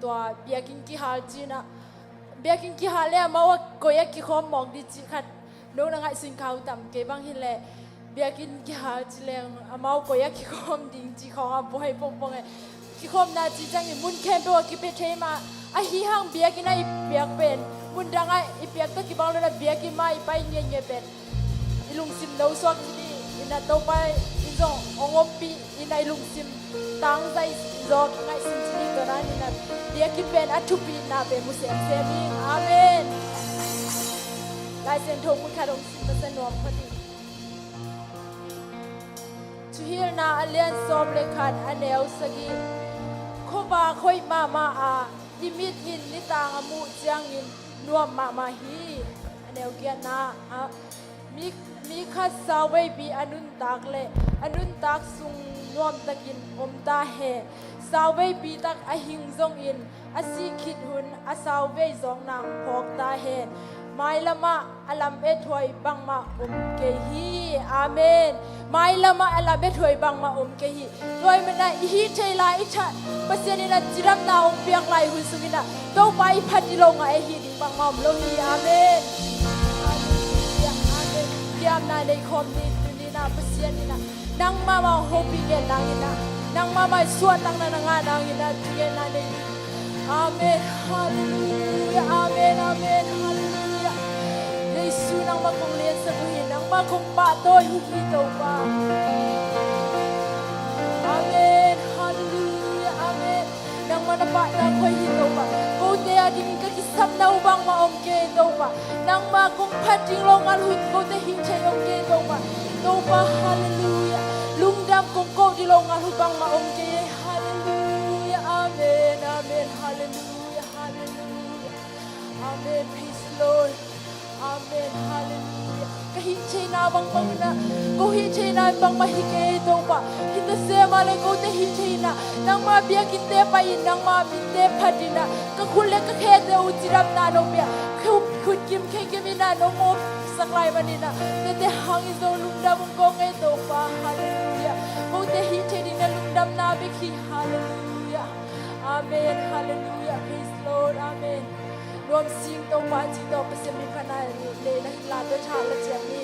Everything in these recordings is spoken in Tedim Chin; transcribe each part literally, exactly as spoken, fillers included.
Tua biakinn kihal cih na, biakinn kihal le amau a koi a kikhawm mawk ding cih khat no na ngaihsun kha uh tam? Kei bang hi leh biakinn kihal ci leng amau koi a kikhawm ding cih khawng a buai pongpong e. Kikhawmna cih ciangin mun khempeuh a kipia thei mah. Ahi hang biakinn a i piak pen mun dang a i piak tawh kibang lo na, biakinn mah i pai ngiatngiat pen i lungsim no suak ci dih in a, Topa in zong hong ompih in a, i lungsim tangzai zaw kingaihsun ci dih. Tua dan in a biakinn pen a thupina pen mu semsem ing. Amen. Lai Siangtho mun khat hong sim masa nuam kha dih. Thuhilhna a lian sawm le khat a neu sagih. Khuavak hoih mahmah a, i mit in nitang a muh ciangin nuam mahmah hi. A neu giatna ah, mi, mi khat sauveipi a nuntak le a nuntak sung nuamtakin om ta hen. Sauveipi tak a hing zongin a sih khit hun a sauvei zawkna hong phawk ta hen. Mailamah a lam ethuai bangmah om kei hi. Amen. Mailamah a lam ethuai bangmah om kei hi. Tua ahih manin a i hih theih lai, i tha, Pasian in a cidamna hong piak lai hun sungin a Topa i phat i lo ngah i hih ding bangmah om lo hi. Amen. Hallelujah. Amen. Kiamna nei khawm ni. Tuni in a Pasian in a nang mahmah hopih gen nangin a, nang mahmah suahtakna na ngah nangin a, thugenna nei. Amen. Hallelujah. Amen. Amen. Hallelujah. Jesu, nangmah kong liansak uh hi, nangmah kong pahtawi uh hi, Topa. Amen. Hallelujah. Amen. Nangmah na pahtak hoih hi, Topa. Kote a dingin ka kisapna uh bangmah om kei, Topa. Nangmah kong phat ding lo ngal hun kote hih thei om kei, Topa. Topa, hallelujah. Lungdam kong koh ding lo ngal hun bangmah om kei. Hallelujah. Amen. Amen. Hallelujah. Hallelujah. Amen. Praise Lord. Amen. Hallelujah. Ka hih theihna bangbang in a, ko hih theihna in bangmah hi kei, Topa. Hi ta se mah le kote hih theihna, nangmah biakinnte pai in, nangmah mite phat in a, ka khut le ka khete uh cidamna nong pia, khut, khut kim khe kim in a nong ngawpsak lai manin a, tete hangin zong lungdam ung kong e, Topa. Hallelujah. Kote hih thei ding na lungdamna bek hi. Hallelujah. Amen. Hallelujah. Praise Lord. Amen. Nuam sing Topa ci tawh Pasian min phatna nei na hi la, tua tha la ciang ni.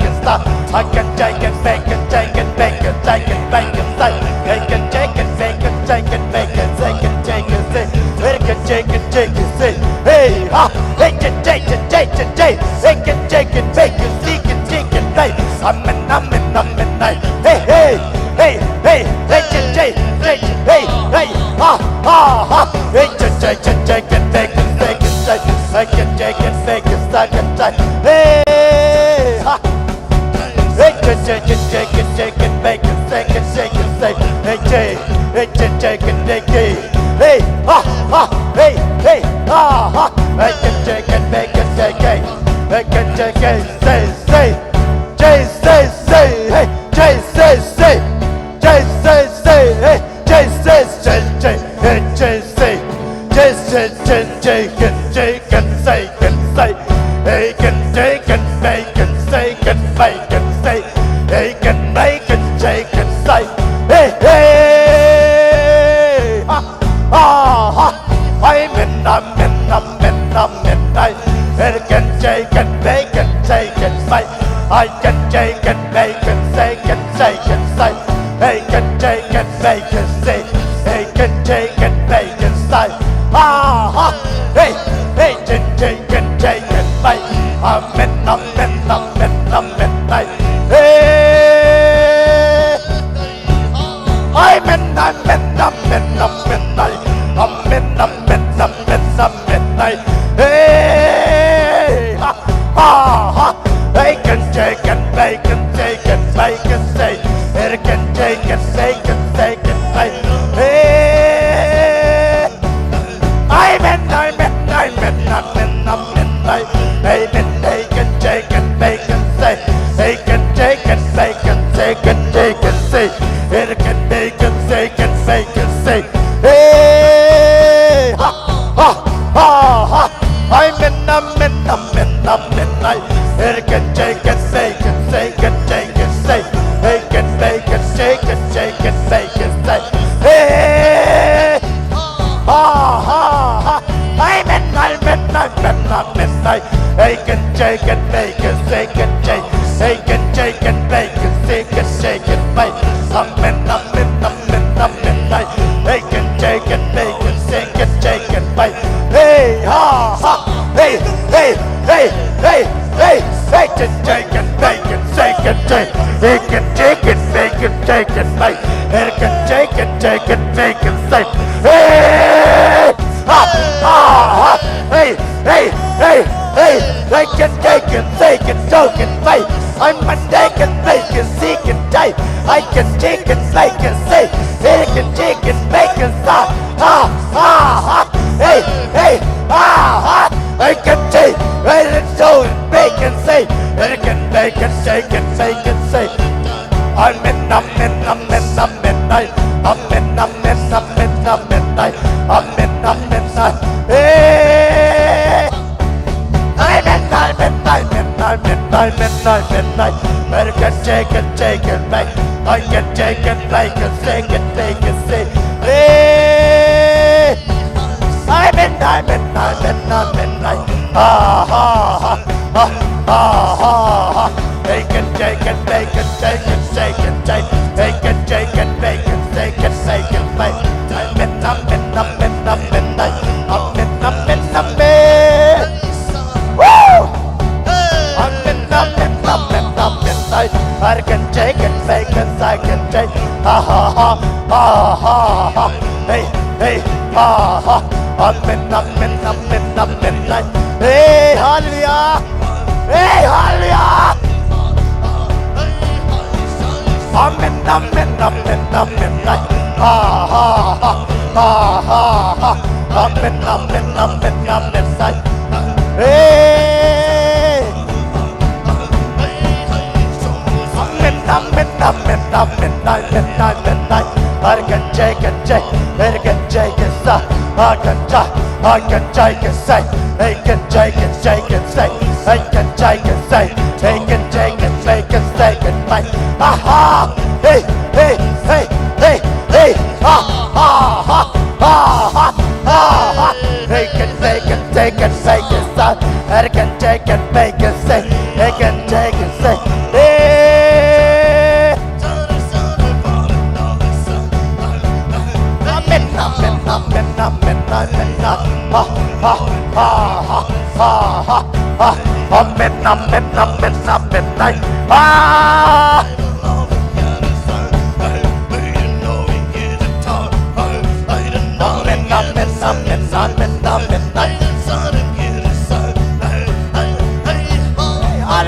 can stop. I can take it back and take it back and take it back and say, I can take it back and take it back and say, can take it, say, I can take it, take it, say. Ha! Hey, chicken, chicken, chicken, chicken, bacon, second, chicken, say, hey, Jay, hey, chicken, chicken, bacon, hey, ha, ha, hey, hey, ha, ha, hey, chicken, chicken, bacon, say, hey, bacon, chicken, say, say, Jay, say, say, hey, Jay, say, say, Jay, say, say, hey, Jay, say, say, Jay, hey, Jay, say, Jay, say, Jay, Jay, can, Jay, can, say, can, say, hey, can, Jay, can, bacon, say, can, bacon, say, hey, can, bacon, Jay, can, say, hey, hey, ha, ha, ha, hey, men, na, men, na, men, na, men, na, hey, can, Jay, can, bacon, say, can, say, I can, Jay, can, bacon, say, can, say, can, say, hey, can, Jay, can, bacon, say, hey, can, Jay, can, bacon, say, ha, ha, hey, hey, can, Jay, can, Jay, can, bacon, amen, amen, amen, amen, hey, hey. Amen, amen, amen, amen, ay. Amen, amen, amen, amen, ay. Hey, ha, ha, ha. Hey, can, Jay, can, bacon, say, can, bacon, say. Hey, can, Jay, can, bacon, say, can, bacon. Hey. Amen, amen, amen, amen, amen, ay. Amen, bacon, chicken, bacon, say. Bacon, chicken, bacon, chicken, chicken, say. Bacon, bacon, chicken, bacon, say. Hey, ha, ha, ha, ha. Amen, amen, amen, amen, ay. Bacon, chicken, bacon, chicken, chicken, say. Bacon, bacon, chicken, chicken, bacon, say. Hey. Ha, ha, ha. Amen, amen, amen, amen, ay. Hey, can, Jay, can, bacon, say, can, Jay. Hey, can, Jay, can, bacon, say, can, Jay, can, bacon. Amen, amen, amen, amen, ay. Hey, can, Jay, can, bacon, say, can, Jay, can, bacon. Hey, ha, ha. Hey, hey, hey, hey. Hey, hey, can, Jay, can, bacon, say, can, Jay. Hey, can, Jay, can, bacon, say, can, bacon. Hey, can, Jay, can, Jay, can, bacon, say. Hey! Ha! Ha! Ha! Hey! Hey! Hey! Hey! Hey, can, Jay, can, say, can, Joe, can, bacon. I'm Monday, can, bacon, see, can, Jay. I can, Jay, can, bacon, say. Hey, can, Jay, can, bacon, sa. Ha! Ha! Ha! Hey! Hey! Ha! Ha! Hey, can, Jay, hey, let's go, bacon, say, hey, can, bacon, say, can, bacon, say. Amen, amen, amen, amen, ay. Amen, amen, amen, amen, ay. Amen, amen, ay. Hey! Amen, amen, amen, amen, amen, amen, ay. Bacon, chicken, chicken, bacon. I can, chicken, bacon, chicken, bacon, say. Hey! Amen, amen, amen, amen, amen. Ha, ha, ha, ha, ha, ha, ha. Bacon, chicken, bacon, chicken, chicken, chicken. Bacon, chicken, bacon, chicken, bacon, bacon. Amen, amen, amen, amen, amen. Amen, amen, amen. Woo! Amen, amen, amen, amen, ay. I can, chicken, bacon, I can, chicken. Ha, ha, ha, ha, ha, ha. Hey, hey, ha, ha. Amen, amen, amen, amen, ay. Hey, hallelujah. Hey, hallelujah. Amen, amen, amen, amen, ay. Ha, ha, ha, ha, ha, ha. Amen, amen, amen, amen, ay. Hey. Amen, amen, amen, amen, amen, amen, amen. Argan jai, gan jai, argan jai, gan sa, argan jai, argan jai, gan sai, argan jai, gan jai, gan sai, argan jai, gan sai, argan jai, gan sai, gan sai, gan sai. Aha! Hey, hey, hey, hey, hey! Ha, ha, ha, ha, ha, ha, ha. Hey, can say, can say, can say, can say. Hey, can say, can say, can say. Hey, can say, can say. Hey. Amen, amen, amen, amen, amen, amen. Ha, ha, ha, ha, ha, ha. Amen, amen, amen, amen, amen. Ah. Amen, amen, amen, amen, amen, amen.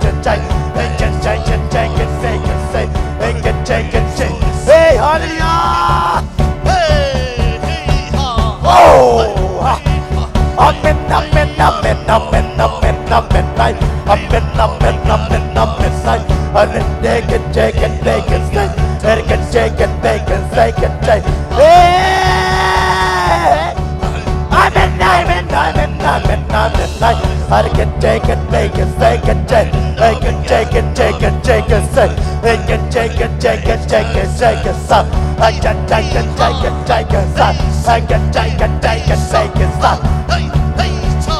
can take, they can take, can take it, they can say, they can take it, take. Hey, hallelujah! Hey, hey, ha. Oh, ha. Amen, amen, amen, amen, amen, amen, amen. Amen, amen, amen, amen, amen. Amen, they can take it, they can say, they can take it, they can say, can take. Hey! Amen, amen, amen, amen, amen, amen. I can take it, make it, say can take. I can take it, take it, take it, say. I can take it, take it, take it, take it, son. I can take it, take it, take it, son. I can take it, take it, take it, son. Hey, hey, so.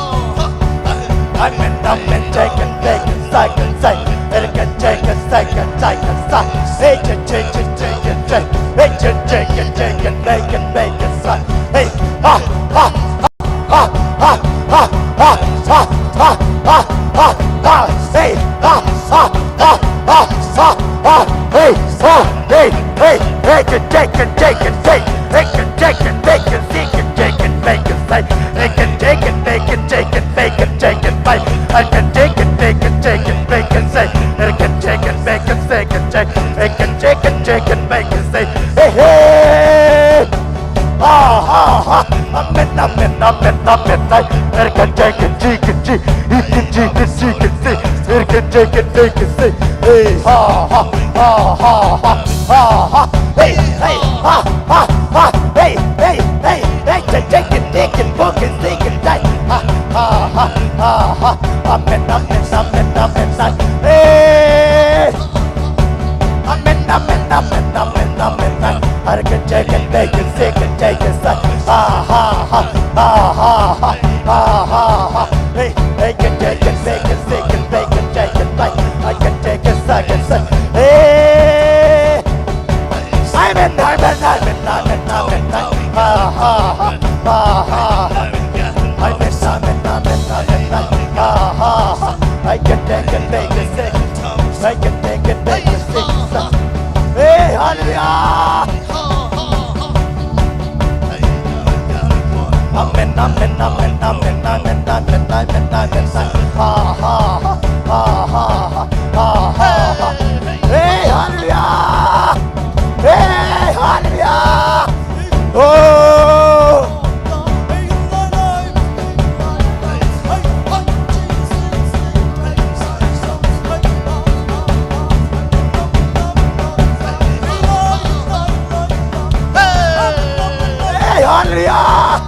Amen, amen, take it, make it, say can take. I can take it, take it, take it, son. Hey, take it, take it, take it, take it. Hey, take it, take it, take it, make it, make it, son. Hey, ha, ha, ha. Ha, ha, ha, ha, ha, ha, ha, ha, ha, ha, hey, ha, ha, ha, ha, ha, ha, hey, ha, hey, hey, hey, can take it, take it, take it, hey, can take it, make it, see it, take it, make it, say, hey, can take it, make it, take it, make it, take it, make, I can take it, take it, take it, make it, say, hey, can take it, make it, say, can take, hey, can take it, take it, make it, say, hey, hey. Ha, ha, ha. Amen, amen, amen, amen. Hey, er can take it, take it, take it, take it, take it, take it, take it. Er can take it, take it, take it. Hey, ha, ha, ha, ha, ha, ha, ha. Hey, hey, ha, ha, ha. Hey, hey, hey, hey, hey, take it, take it, book it, take it, take. Ha, ha, ha, ha, ha. Amen, amen, amen, amen, amen. Hey. Amen, amen, amen, amen, amen, amen. I can take it, make it, sick it, take it, suck. Ha, ha, ha, ha, ha, ha, ha, ha, ha. Hey, hey, can take it, make it, sick it, make it, take it, like. I can take it, suck it, suck. Hey. Amen, amen, amen, amen, amen, amen. Ha, ha, ha, ha, ha, ha. Amen, amen, amen, amen, amen. Ha, ha, ha. I can take it, make it, sick it. Make it, take it, make it, take it. Hey, hallelujah! Amen, Amen, amen, amen, amen, amen, amen, amen, amen, amen. Ha, ha, ha. Hey, hallelujah! Hey, hallelujah! Oh! Hey, hallelujah!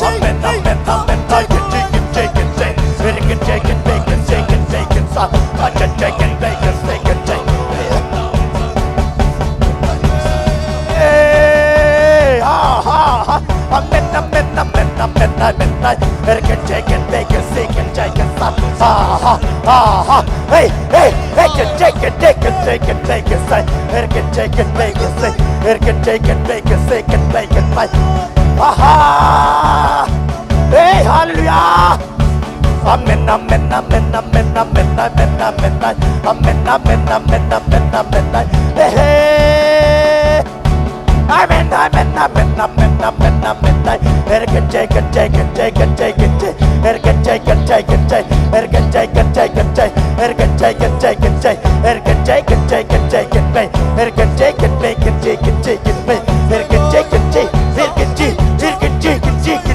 Amen, amen, amen. Take it, take it, take it, take it. Take it, take it, take it, take it, take it. Take it, take it, take it, take it. Hey, ha, ha, ha. Amen, amen, amen, amen, amen, amen. Take it, take it, take it, take it, take it. Ha, ha, ha, ha. Hey, hey, hey, take it, take it, take it, take it, take it, say. Take it, take it, take it, say. Take it, take it, take it, take it, take it, say. Aha! Hey, hallelujah! Amen, amen, amen, amen, amen, amen, amen, amen. Amen, amen, amen, amen, amen, amen. Hey, hey. Amen, amen, amen, amen, amen, amen, amen. Erke, jeke, jeke, jeke, jeke, je. Erke, jeke, jeke, je. Erke, jeke, jeke, je. Erke, jeke, jeke, je. Erke, jeke, jeke, jeke, je. Erke, jeke, jeke, jeke, je. Erke, jeke, je. Erke, je, erke, je, erke, je, erke, je. Erke, je, erke, je, erke, je.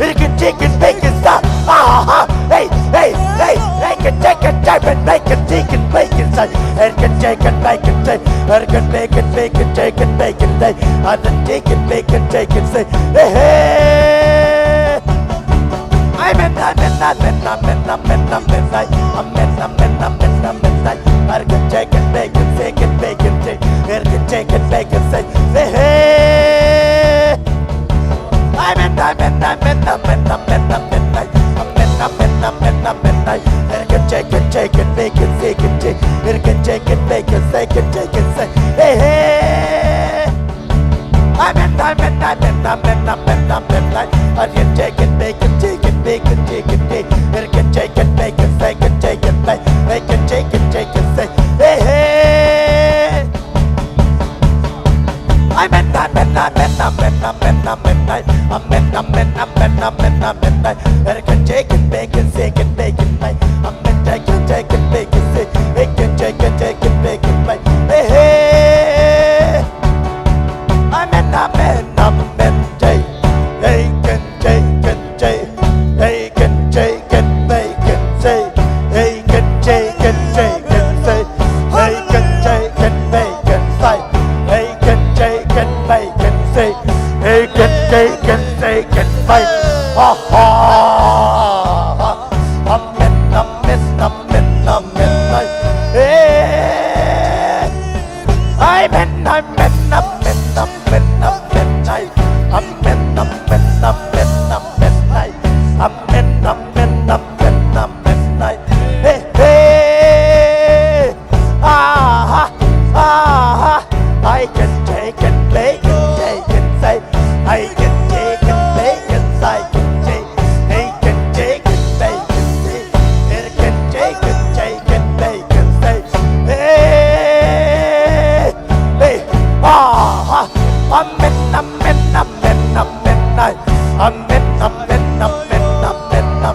Erke, je, erke, je, erke, je. Aha, hey, hey, hey, hey, erke, je, erke, je, erke, je, erke, je. Erke, je, erke, je, erke, je. Erke, je, erke, je, erke, je, erke, je. Erke, je, erke, je, erke, je. Hey, hey. Amen, amen, amen, amen, amen, amen, amen. Amen, amen, amen, amen, amen. Erke, je, erke, je, erke, je, erke, je. Erke, je, erke, je, erke, je. Hey, hey. Amen, amen, amen, amen, amen, amen, amen. Amen, amen, amen, amen, amen. Erke, je, erke, je, erke, je, erke, je. Erke, je, erke, je, erke, je, erke, je. Hey, hey. Amen, amen, amen, amen, amen, amen. Erke, je, erke, je, erke, je, erke, je. Erke, je, erke, je, erke, je, erke, je. Erke, je, erke, je, erke, je. Hey, hey. Amen, amen, amen, amen, amen, amen, amen. Amen, amen, amen, amen, amen, amen. Erke, je, erke, je, erke, je, erke, je. Amen, je, erke, je, erke, je, erke, je. Erke, je, erke, je, erke, je. Hey, hey. Amen, amen, amen, je. Hey, erke, je, erke, je. Hey, erke, je, erke, je, erke, je. Hey, erke, je, erke, je, erke, je. Hey, erke, je, erke, je, erke, je. Hey, erke, je, erke, je, erke, je. Hey, erke, je, erke, je, erke, je. Ha, ha, ha. Amen, amen, amen, amen. Hey. Amen, amen, amen, amen, amen, amen. Amen, amen, amen, amen, amen. Amen, amen, amen, amen, amen. Hey, hey. Aha, aha. I can take it, take it, take it, say. I can take it, take it, I can take. I can take it, take it, take it. I can take it, take it, take it, say. Hey, hey. Aha. Amen, amen, amen, amen, amen. Amen, amen, amen, amen, amen,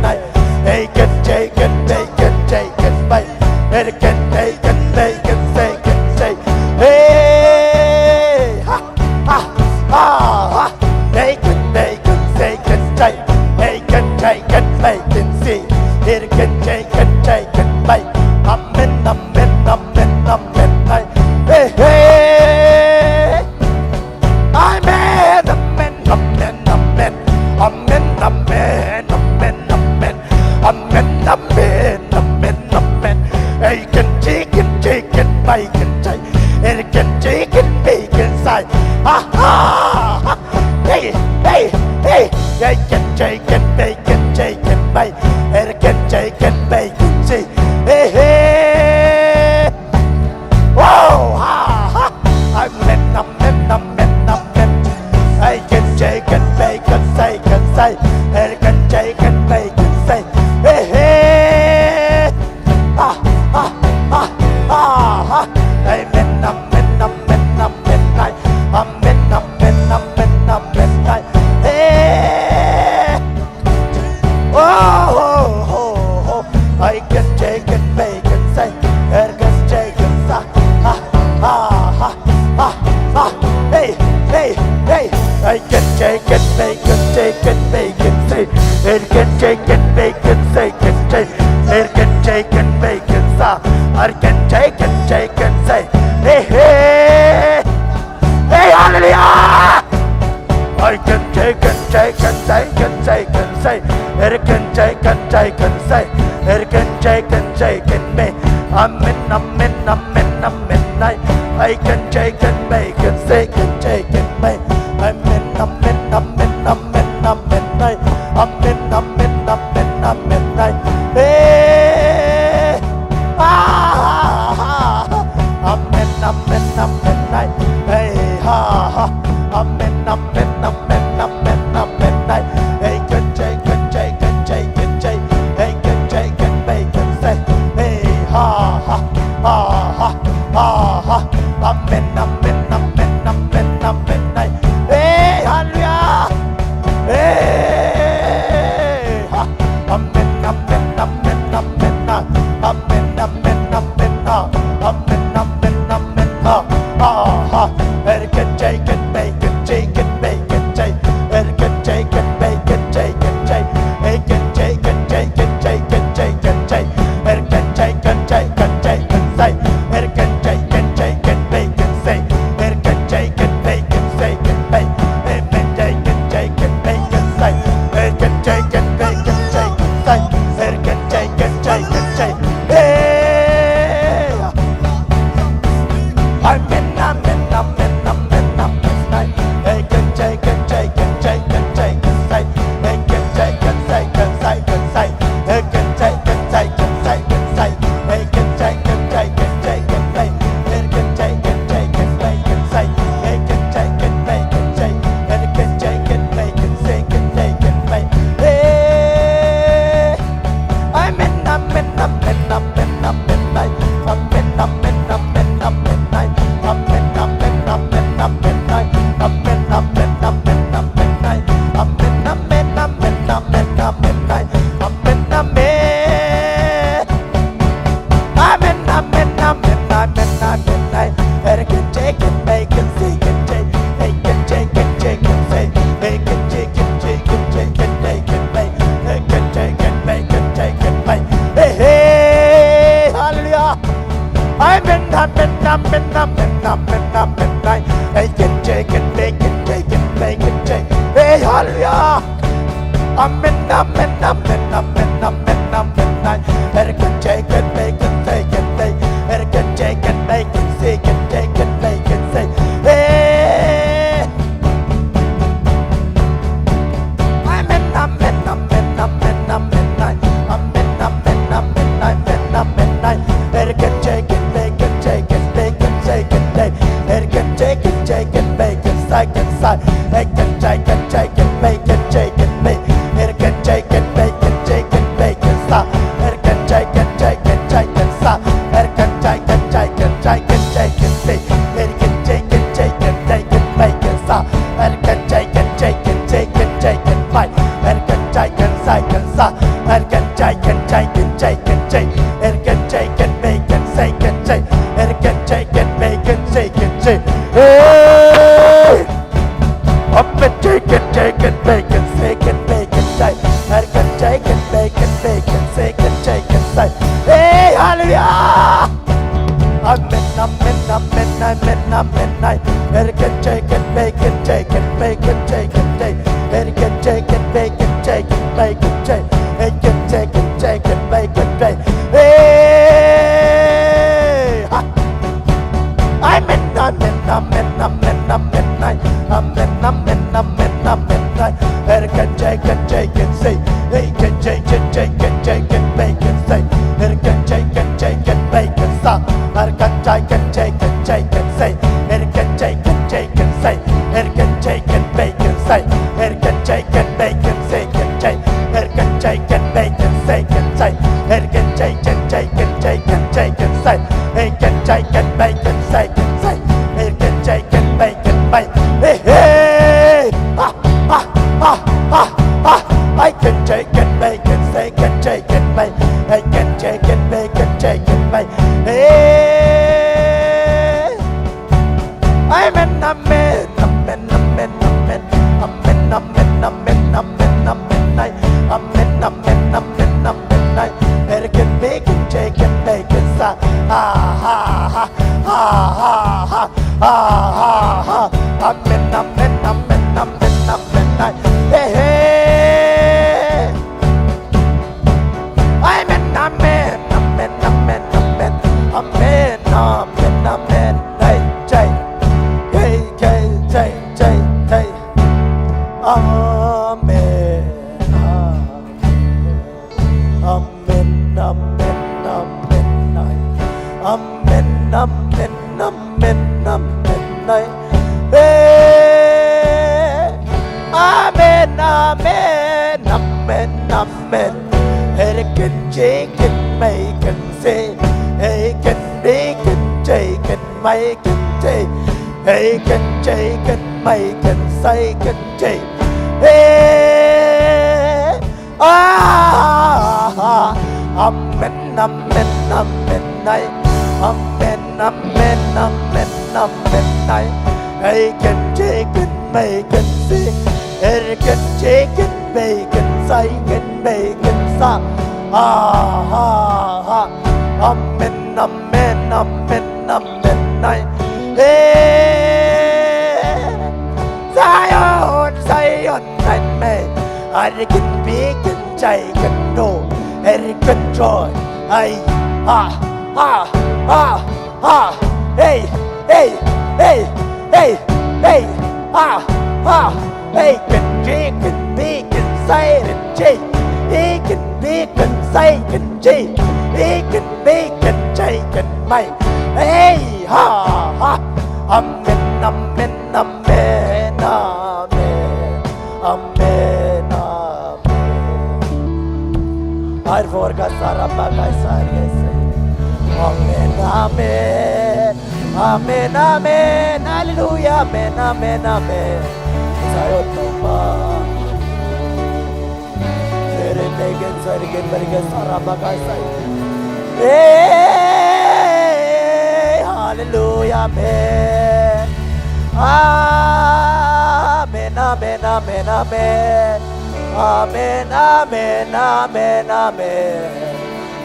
amen. Hey, can take it, take it, take it, take it, bye. Hey, can take it, take it, take it, take. Hey, ha, ha, ha, ha. Hey, can take it, take it, take. Hey, can take it, take it, see. Hey, can take it, take it, bye. Amen, amen, amen, amen, bye. Hey, hey. Amen, amen, amen, amen. Amen, amen, amen, amen. Amen, amen, amen, amen. Hey, can take it, take it, bye, can take. Hey, can take it, bye, can say. Ha, ha, ha. Hey, hey, hey. Hey, can take it, bye, can take it, bye. Hey, can take it, bye, can say. Hey, hey. Wow, ha, ha. Amen, amen, amen, amen. I can take it, make it, say, can say. I can take it, make it, say. Hey, hey. Ha, ha, ha, ha, ha. Amen, amen, amen, amen. I, amen, amen, amen, amen. Hey, hey. Hey, hallelujah. Hey, can say, can say, can say, can say, can say. Hey, can say, can say, can say. Hey, can say, can say, can be. Amen, amen, amen, amen. Hey, hey, can say, can be, can say, can say, can be. Amen, amen, amen, amen, amen. Hey, amen, amen, amen, amen, amen. Hey. Hey. Ah, ah, ah. Amen, amen, amen, amen. Hey, ha, ha. Amen, amen, amen, amen, amen, amen. Hey, can say, can say, can say, can say. Hey, can say, can be, can say. Hey, ha, ha, ha, ha, ha, ha. Amen, amen, amen, amen, amen. Hey, hallelujah. Hey, ha. Amen, amen, amen, amen, ah. Amen, amen, amen, ah. Amen, amen, amen, ah. Ah, ha. Hey, can say, can be, can say, can be, can say. Hey, can say, can be, can say, can say. Hey, can say, can say, can say, can say, can say. Hey, can say, can say, can say, can say. Hey, can say, can say, can be, can say. Hey, can say, can be, can say, can be. Hey, can say, can say, can be, can say. Hey, can say, can be, can say, can say. Hey, can say, can say, can say. Hey. Amen, amen, amen, amen, amen, amen. Hey, can say, can say, can say, can say, can say. Hey, can say, can say, can say, can say. Hey, can say, can say, can say, can say. Hey, can say, can say, can say, can say. Hey, can say, can say, can say, can say. Hey, can say, can say, can say. Hey, can say, can say, can say, can say. Hey. Amen, amen, amen, amen, amen, amen. Amen, amen, amen, amen, amen. Amen, amen, amen, amen, amen. Amen, amen, amen, amen, amen. Amen, amen, amen, amen, amen. Amen, amen. Amen, amen, amen, amen, amen, amen. Hey, can say, can be, can say, can say. Hey, can say, can say, can say. Hey, can say, can say, can say, can be, can be. Hey, can say, can be, can say, can be. Hey, hey, hallelujah. Amen, amen, amen, amen, amen, amen, amen. Hey, can say, can be, can say, can be, can say. Hey, hallelujah. Amen, amen, amen, amen, amen, amen. Hey, can say, can be, can say, can say. Hey, can say, can be, can say, can say, can be, can say. Hey. Amen, amen, amen, amen, amen. Amen, amen, amen, amen, amen, amen. Hey, can say, can be, can say, can be, can say, can be. Hey, can say, can say, can be, can say, can say. Hey, can say, can say, can be, can say, can be. Hey, can say, can be, can say, can be, can say. Hey, can say, can say, can say, can say. Hey, can say, can say, can say, can say, can be. Hey, can say, can say, can say, can be, can say. Hey, can say, can say, can say, can say, can be. Hey, can say, can say, can say. Hey, can say, can say, can say, can say. Hey, can say, can be, can say, can say. Hey, can say, can be, can say, can say. Hey! Amen, say, can say, can be, can say, can be, can say. Hey, can say, can be, can be, can say, can say, can say. Hey, hallelujah! Amen, amen, amen, amen, amen. Hey, can say, can be, can say, can be, can say, can say. Hey, can say, can be, can say, can be, can say. Hey, can say, can say, can be, can say. Hey, ha. Amen, amen, amen, amen, amen, amen. Amen, amen, amen, amen, amen. Hey, can say, can say, can say. Hey, can say, can say, can say, can be, can say. Hey, can say, can say, can be, can say. Hey, can say, can say, can say, can say. Hey, can say, can say, can say. Hey, can say, can be, can say. Hey, can say, can be, can say, can say. Hey, can say, can be, can say, can say. Hey, can say, can say, can say, can say, can say. Hey, can say, can be, can say, can say. Hey, can say, can be, can be. Hey, hey. Ah, ah, ah, ah, ah. Hey, can say, can be, can say, can say, can be. Hey, can say, can be, can say, can be. Hey. Amen, amen, amen, amen, amen. Amen, amen, amen, amen, amen. Amen, amen, amen, amen, amen. Hey, can be, can say, can be, can Amen, amen, amen, amen, amen. Hey, hey. Amen, amen, amen, amen, amen. Amen, amen, amen. Hey, hey, hey, hey, hey, hey, hey. Amen, amen. Amen, amen, amen, amen. Amen, amen, amen, amen, amen. Hey. Amen, amen, amen, amen. Hey, can J, can may, can say. Hey, can B, can J, can may, can say. Hey, can J, can may, can say, can J. Hey. Ah, amen, amen, amen, ay. Amen, amen, amen, amen, ay. Ay, can J, can may, can say. Er, can J, can may, can say, can may, can sa. Ah, ah, ah. Amen, amen, amen, amen, ay. Hey. Zion, Zion, amen. Ay, can be, can J, can do, and can joy. Ay, ha, ha, ha, ha. Hey, hey, hey, hey, hey. Ha, ha. Hey, can J, can B, can say, can J. He can be, can say, can J. He can be, can J, can may. Hey, ha, ha. Amen, amen, amen, amen. Amen, amen. Ay, forga sara bagai sari ese. Amen, amen. Amen, amen. Hallelujah. Amen, amen, amen. Sayo topa. Tere tegen sari gen bergen sara bagai sai. Hey, hallelujah, amen. Amen, amen, amen, amen. Amen, amen, amen, amen.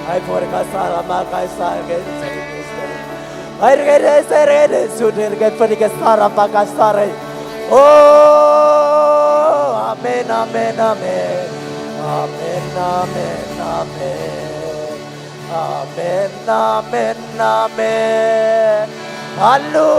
Ay, forga sara bagai sai gen sai. Ay, rege, rege, rege, su, rege, forga sara bagai sara. Oh, amen, amen, amen. Amen, amen, amen. Amen, amen, amen. Hallelujah.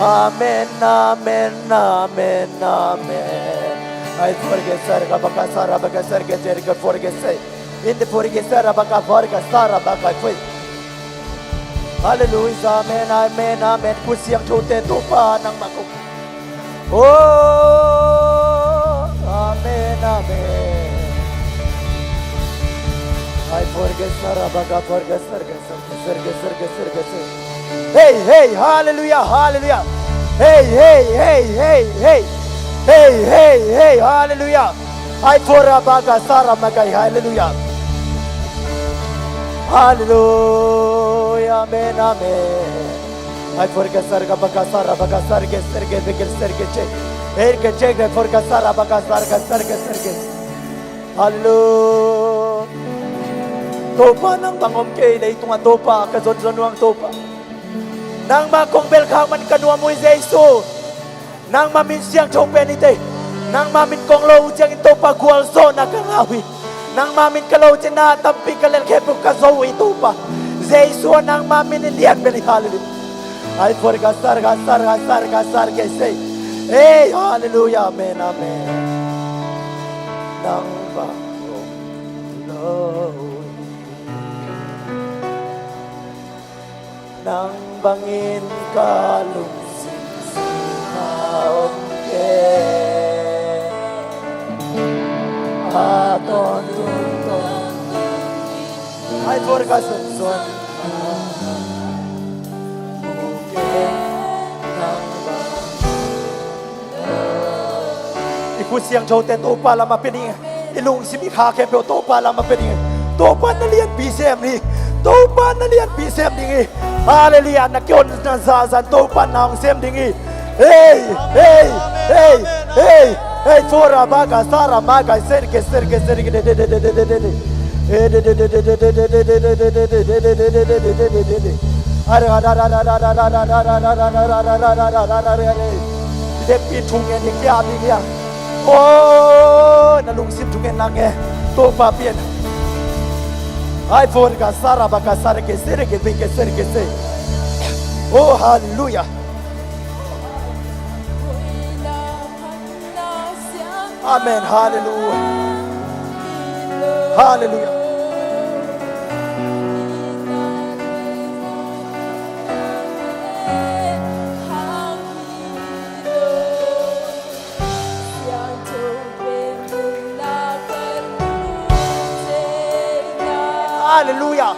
Amen, amen, amen, amen. Ay, forge sar ga baka sara baka sar ga jer ga forge se. In the forge sara baka forge sara baka fui. Hallelujah. Amen, amen, amen. Khusiangthote Topa nangmah kong. Oh, amen, amen. Ay, forge sara baka forge sara ga sara ga sara ga sara ga sara. Hey, hey, hallelujah, hallelujah. Hey, hey, hey, hey, hey. Hey, hey, hey, hallelujah. Ay, forge baka sara makai, hallelujah. Hallelujah, amen, amen. Ay, forge sara ga baka sara baka sara ga sara ga baka sara ga che. Hey, ga che ga forge sara baka sara ga sara ga sara ga. Hallelujah. Topa nang bang om kei leitungah Topa ka zonzon nuam Topa. Nangmah kong belkhak man ka nuam uh hi Jesu. Nangmah min siangtho pen hi te. Nangmah min kong lo uh ciangin Topa gualzawhna ka ngah uh hi. Nangmah min ka lo uh ciangin na tampi ka lelkhep uh ka zo uh hi Topa. Jesu ah nangmah min in lian bel hi hallelujah. Ay forge sara ga sara ga sara ga sara ga sei. Hey hallelujah amen amen. Nang bang lo. Nang bangin ka lungsim sungah om kei. A tawntung tawntung ai forge ka sunsun. Nang bang I khut siangthote Topa lamah pia ding. I lungsim i kha khempeuh Topa lamah pia ding. Topa na lianpi sem ni. Topa na lianpi sem ding hi. Hallelujah. Na kihonna zahzah Topa na hong sem ding hi. Hey, hey, hey, hey, hey. Fora baga sara maga serge serge serge de de de de de de de. Leppi thungen ni kia bi kia. Oh, na lungsim thungen na nge. Topa pian. Ai for ka sara ba ka sara ke sere ke be ke sere ke se. Oh, hallelujah. Amen. Hallelujah. Hallelujah. Hallelujah.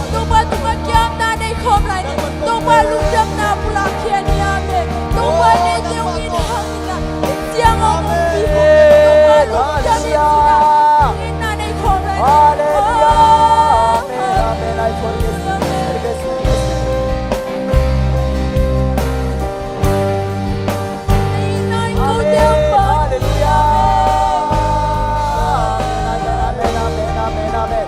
Topa tungah kiamna nei khawm lai ni. Topa lungdamna pulak khia ni. Amen. Topa nei teu in hang in ah, in ciang a hong pi. Topa lungdam in ci in ah, lungdamna nei khawm lai ni. Hallelujah. Amen. Amen. I forgive you. Hallelujah. Amen, amen, amen, amen, amen.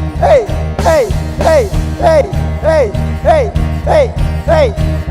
Hey, hey, hey, hey, hey, hey, hey, hey, hey.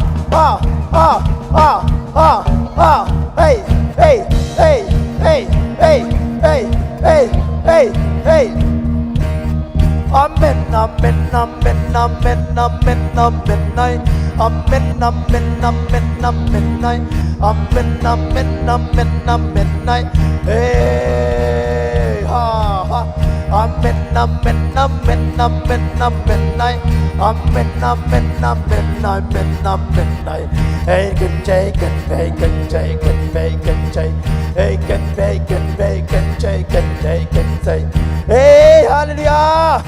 ha, ha, ha, ha, ha. Hey, hey, hey, hey, hey, hey, hey, hey, hey. Amen, amen, amen, amen, amen, amen, ai. Amen, amen, amen, amen, ai. Amen, amen, amen, amen, ai. Hey, ha, ha. Amen, amen, amen, amen, amen, ai. Amen, amen, amen, amen, amen, ai. Hey, can say, can say, can say, can say, can say. Hey, can say, can say, can say, can say, can say. Hey, hallelujah.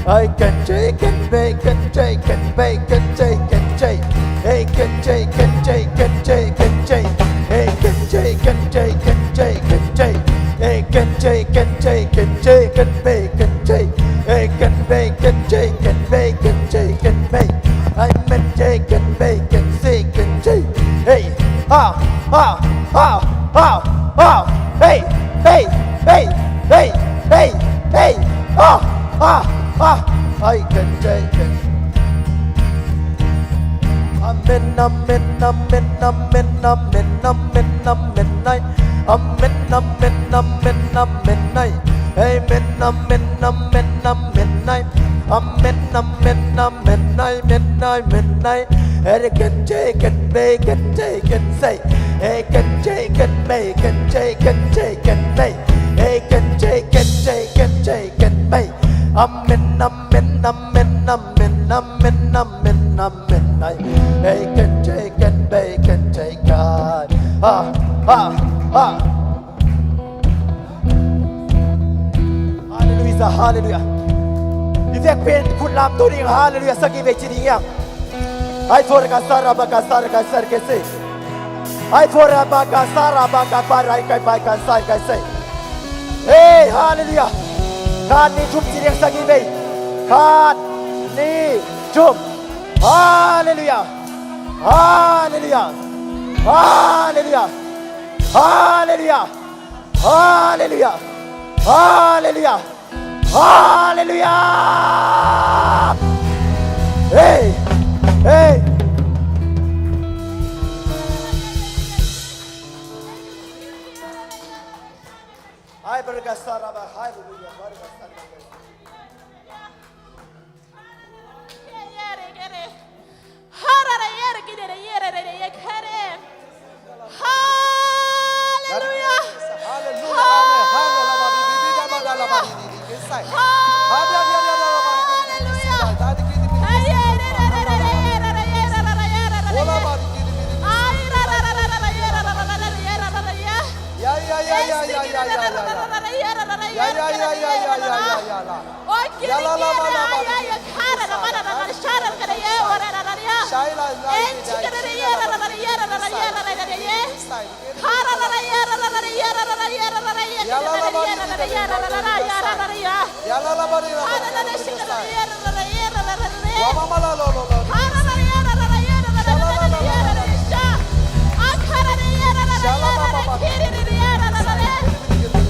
Hey, can say, can say, can say, can say, can say, can say. Hey, can say, can say, can say, can say. Hey, can say, can say, can say, can say. Hey, can say, can say, can say, can say, can say. Hey, can say, can say, can say, can say, can say. Hey, can say, can say, can say, can say. Hey, ha, ha, ha, ha, ha. Hey, hey, hey, hey, hey, hey. Ha, ha, ha. Hey, can say, can say. Amen, amen, amen, amen, amen, amen, amen, ai. Amen, amen, amen, amen, ai. Amen, amen, amen, amen, ai. Amen, amen, amen, ai, amen, ai, amen, ai. Hey, can say, can say, can say, can say. Hey, can say, can say, can say, can say, can say. Hey, can say, can say, can say, can say. Amen, amen, amen, amen, amen, amen, amen, ai. Hey, can say, can say, can say, God. Ha, ha, ha. Hallelujah, hallelujah. I vek pen khut lamto ding, hallelujah sagih vei ci ding hiam? Ai, fora ka sara ba ka sara ka sara ke se. Ai, fora ba ka sara ba ka para ka ba ka sara ka se. Hey, hallelujah. Khat, nih, thum ci ding, sagih vei. Khat, nih, thum. Hallelujah. Hallelujah. Hallelujah. Hallelujah. Hallelujah. Hallelujah. Hallelujah. Hey. Hey. Hai, berkasar, Abah. Hallelujah. Berkasar. Hallelujah. Hallelujah. Amen. Hallelujah. Hallelujah. Yeah, yeah, yeah, yeah, yeah, yeah, yeah, yeah. Yeah, yeah, yeah, yeah, yeah, yeah, yeah, yeah, yeah.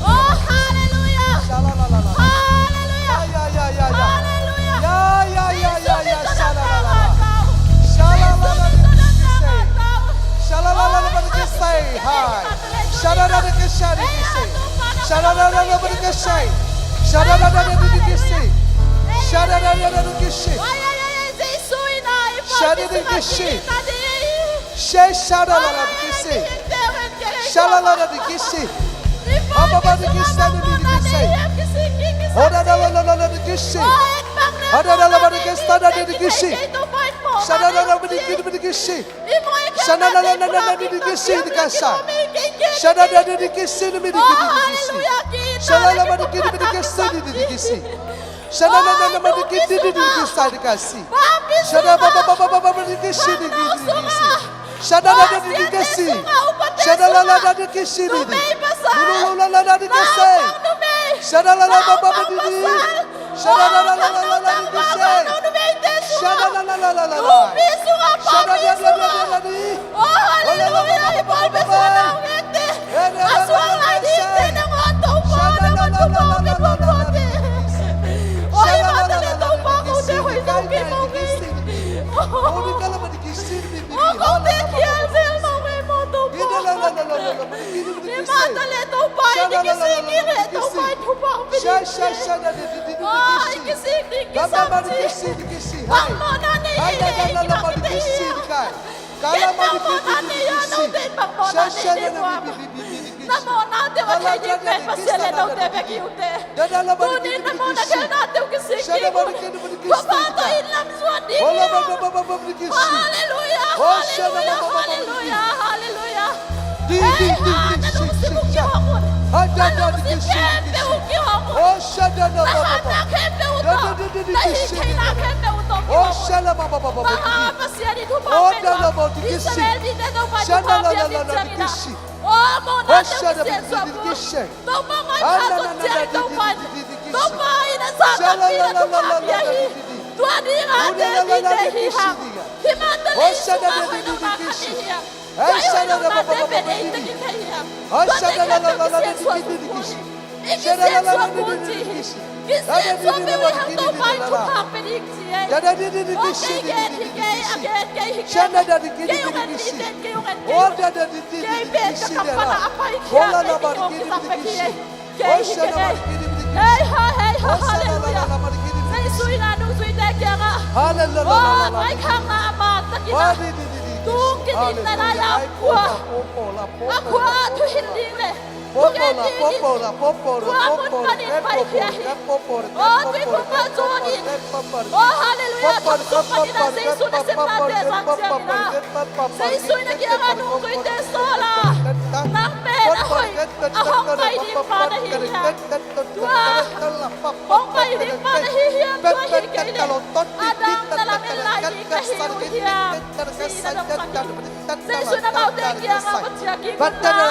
Oh, hallelujah. Hallelujah. Hallelujah. Hallelujah. Shada la la dikisi. Shala la la dikisi. Ababa dikisi na mi dikisi. Oda la la la la dikisi. Oda la la dikisi na dikisi. Shada la la dikisi dikisi. Shada la la la dikisi dikasa. Shada la la dikisi na mi dikisi. Shala la la dikisi dikisi. Shana na na na ma dikiti dikiti sa dikasi. Shana ba ba ba ba ba ba dikisi dikiti dikisi. Shana na na dikisi. Shana la la na dikisi dikiti. Lulu la la na dikisi. Shana la la ba ba ba dikiti. Shana la la la la la dikisi. Shana la la la la la la. Shana la la la la la la. Oh, hallelujah. Ibu Yesu, Yesu. Himah taleh Topa i kisik i leh Topa i thupha hong pia ding. Aw, i kisik ding kisam ci. Bang mawhna nei i leh i kilang i teh hi a. Ken bang mawhna nei a, note in bang mawhna nei ding uh a. Na mawhnate uh a thei ding pen Pasian leh note bek hi uh teh. Tuni in na mawhna khelhnate uh kisik ding un. Thupha tawh inn lam zuan ding hi a. Halleluiah, halleluiah, halleluiah, halleluiah. Ei ha, na lungsim uh kihong un. Na lungsim khempeuh uh kihong un. Na hatna khempeuh uh tawh, na hih theihna khempeuh uh tawh kihong un. Bang hang a Pasian in thupha pia uh a, Israel mite Topa in thupha pia ding ciangin a, aw, mawhnate uh kisiansuah un. Topa maipha zon ciangin Topa in, Topa in a zah tampi in a thupha pia hi. Tua ding a David te hi hang. Himah taleh i sungah hoih lohna khat i hi hang. Ei, hoih lohnate pen ei teng i thei hi hang. Tuate khempeuh kisiansuah zong kul hi. I kisiansuah kul ci hi. Kisiansuah peuh i hang Topa in thupha pia ding ci ei. Aw, kei gen hi kei, a gen kei hi kei. Kei hong en ni ten, kei hong en kei hong en. Kei pen ka kam pan a a paikhia kei, kei hong kisam bek hi ei. Kei hi kei. Hei ha, hei ha, halleluiah. Jesu in a nungzuite kiangah, aw, maikhakna a man takin a, tung kidinna lai a khua, a khua thuhilh ding leh thugen dingin tua mun panin paikhia hi. Aw, tuiphumpa John in, aw, halleluiah, thong sung panin a Jesu nasepnate zang ciangin a, Jesu in a kiangah nungzuite sawl a, nang pen a hoih a hong pai ding pa na hi hi hang. Tua hong pai ding pa na hi hiam? Tua hi kei leh a dang na lamen lai ding ka hi uh hiam, ci-in a dong sak hi. Jesu in amaute kiangah va ciah kik un la,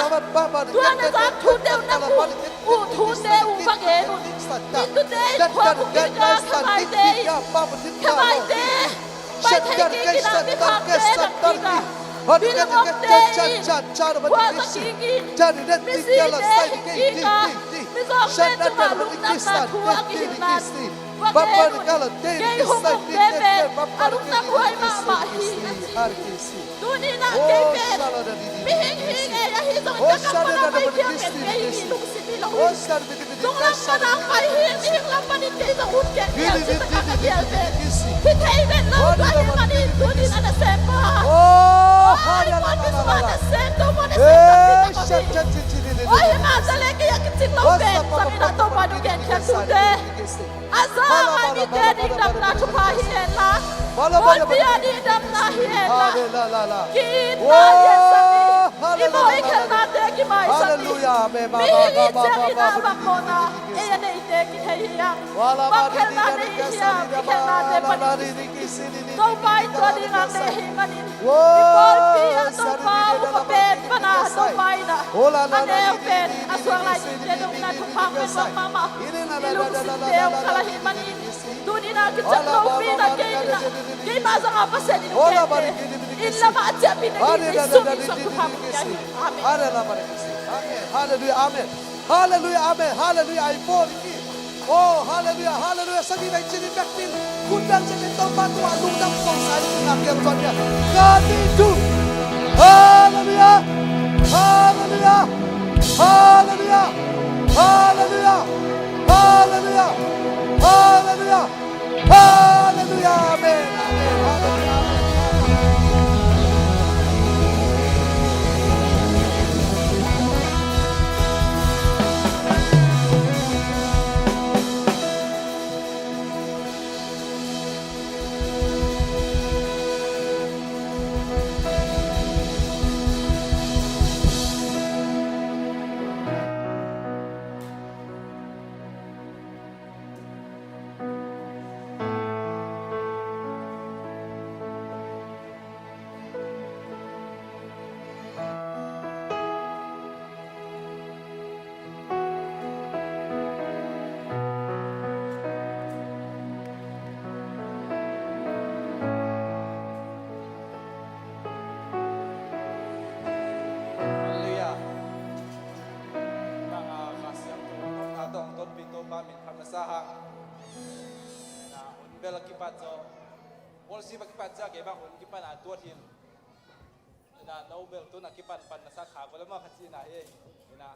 tua na zak thute uh, na muh uh thute uh va gen un. Inntute, innkhua, khukhika, khamaite in, khamaite in pai thei kik in a, miphakte dam kik a, bilngomte in khualzin kik in, misite hih kik a, mizawngte tungah lungdamna thu a kihilhna va gen un. Kei hong om veve, a lungdam huai mahmah hi, a ci. Tuni in a kei pen mihing hing ei, ahi zongin ka kam pan a pai khial pen kei hih lungsim hi lo hi. Tung lam pan a pai hi, mihing lam panin kei zong hun ken khial ci, takah ka khial pen hi thei vet lo. Tua hi manin tuni in a nasempa, aw, i muanpi sungah a nasem, Topa nasem tampi tak om hi. Aw, himah taleh kei a kicing lo pen sam in a Topa in hong genkhiat thute. A za a ngai mite ding damna thupha hi hen la, pawlpi a ding damna hi hen la, ki-itna hi hen sami, i mawh i khelhnate kimaisak ding. Mihing i ciangin a bang mawhna ei a neite kithei hi hang. Bang khelhna nei hiam, i khelhnate panin Topa in tua ding a te hi manin, i pawlpi ah Topa hong a pen pan a Topa in a, a neu pen a suang lai dingte dong in a thupha hong pia nuam mahmah hi. I lungsimte hong khal ahih manin, tuni in a kiciam lopi in a kei in a, keima zong a Pasian in hong gente, inn lamah a ciahpih na ding Jesu min suang thupha hong pia hi. Amen. Halleluiah, amen. Halleluiah, amen. Halleluiah, i bawl hi. Oh, halleluiah, halleluiah. Sangin a i cin i bek pil. Kun bel cin i Topa tua lungdam kong sa i lungdam kiang tuan dia. Kati tu. Halleluiah. Halleluiah. Halleluiah. Halleluiah. Halleluiah. Halleluiah. Halleluiah. Amen. Amen. Halleluiah. Amen. Halleluiah. Bang a Kha Siangtho a tawh hong tonpih Topa min phat masa hang. Hun bel a kipat zaw. Worship a kipat ciang kei bang hun kipan a tuat hi. Ya, no bel tun a kipanpan na sak kha ko le ma kha cihna hi. Ina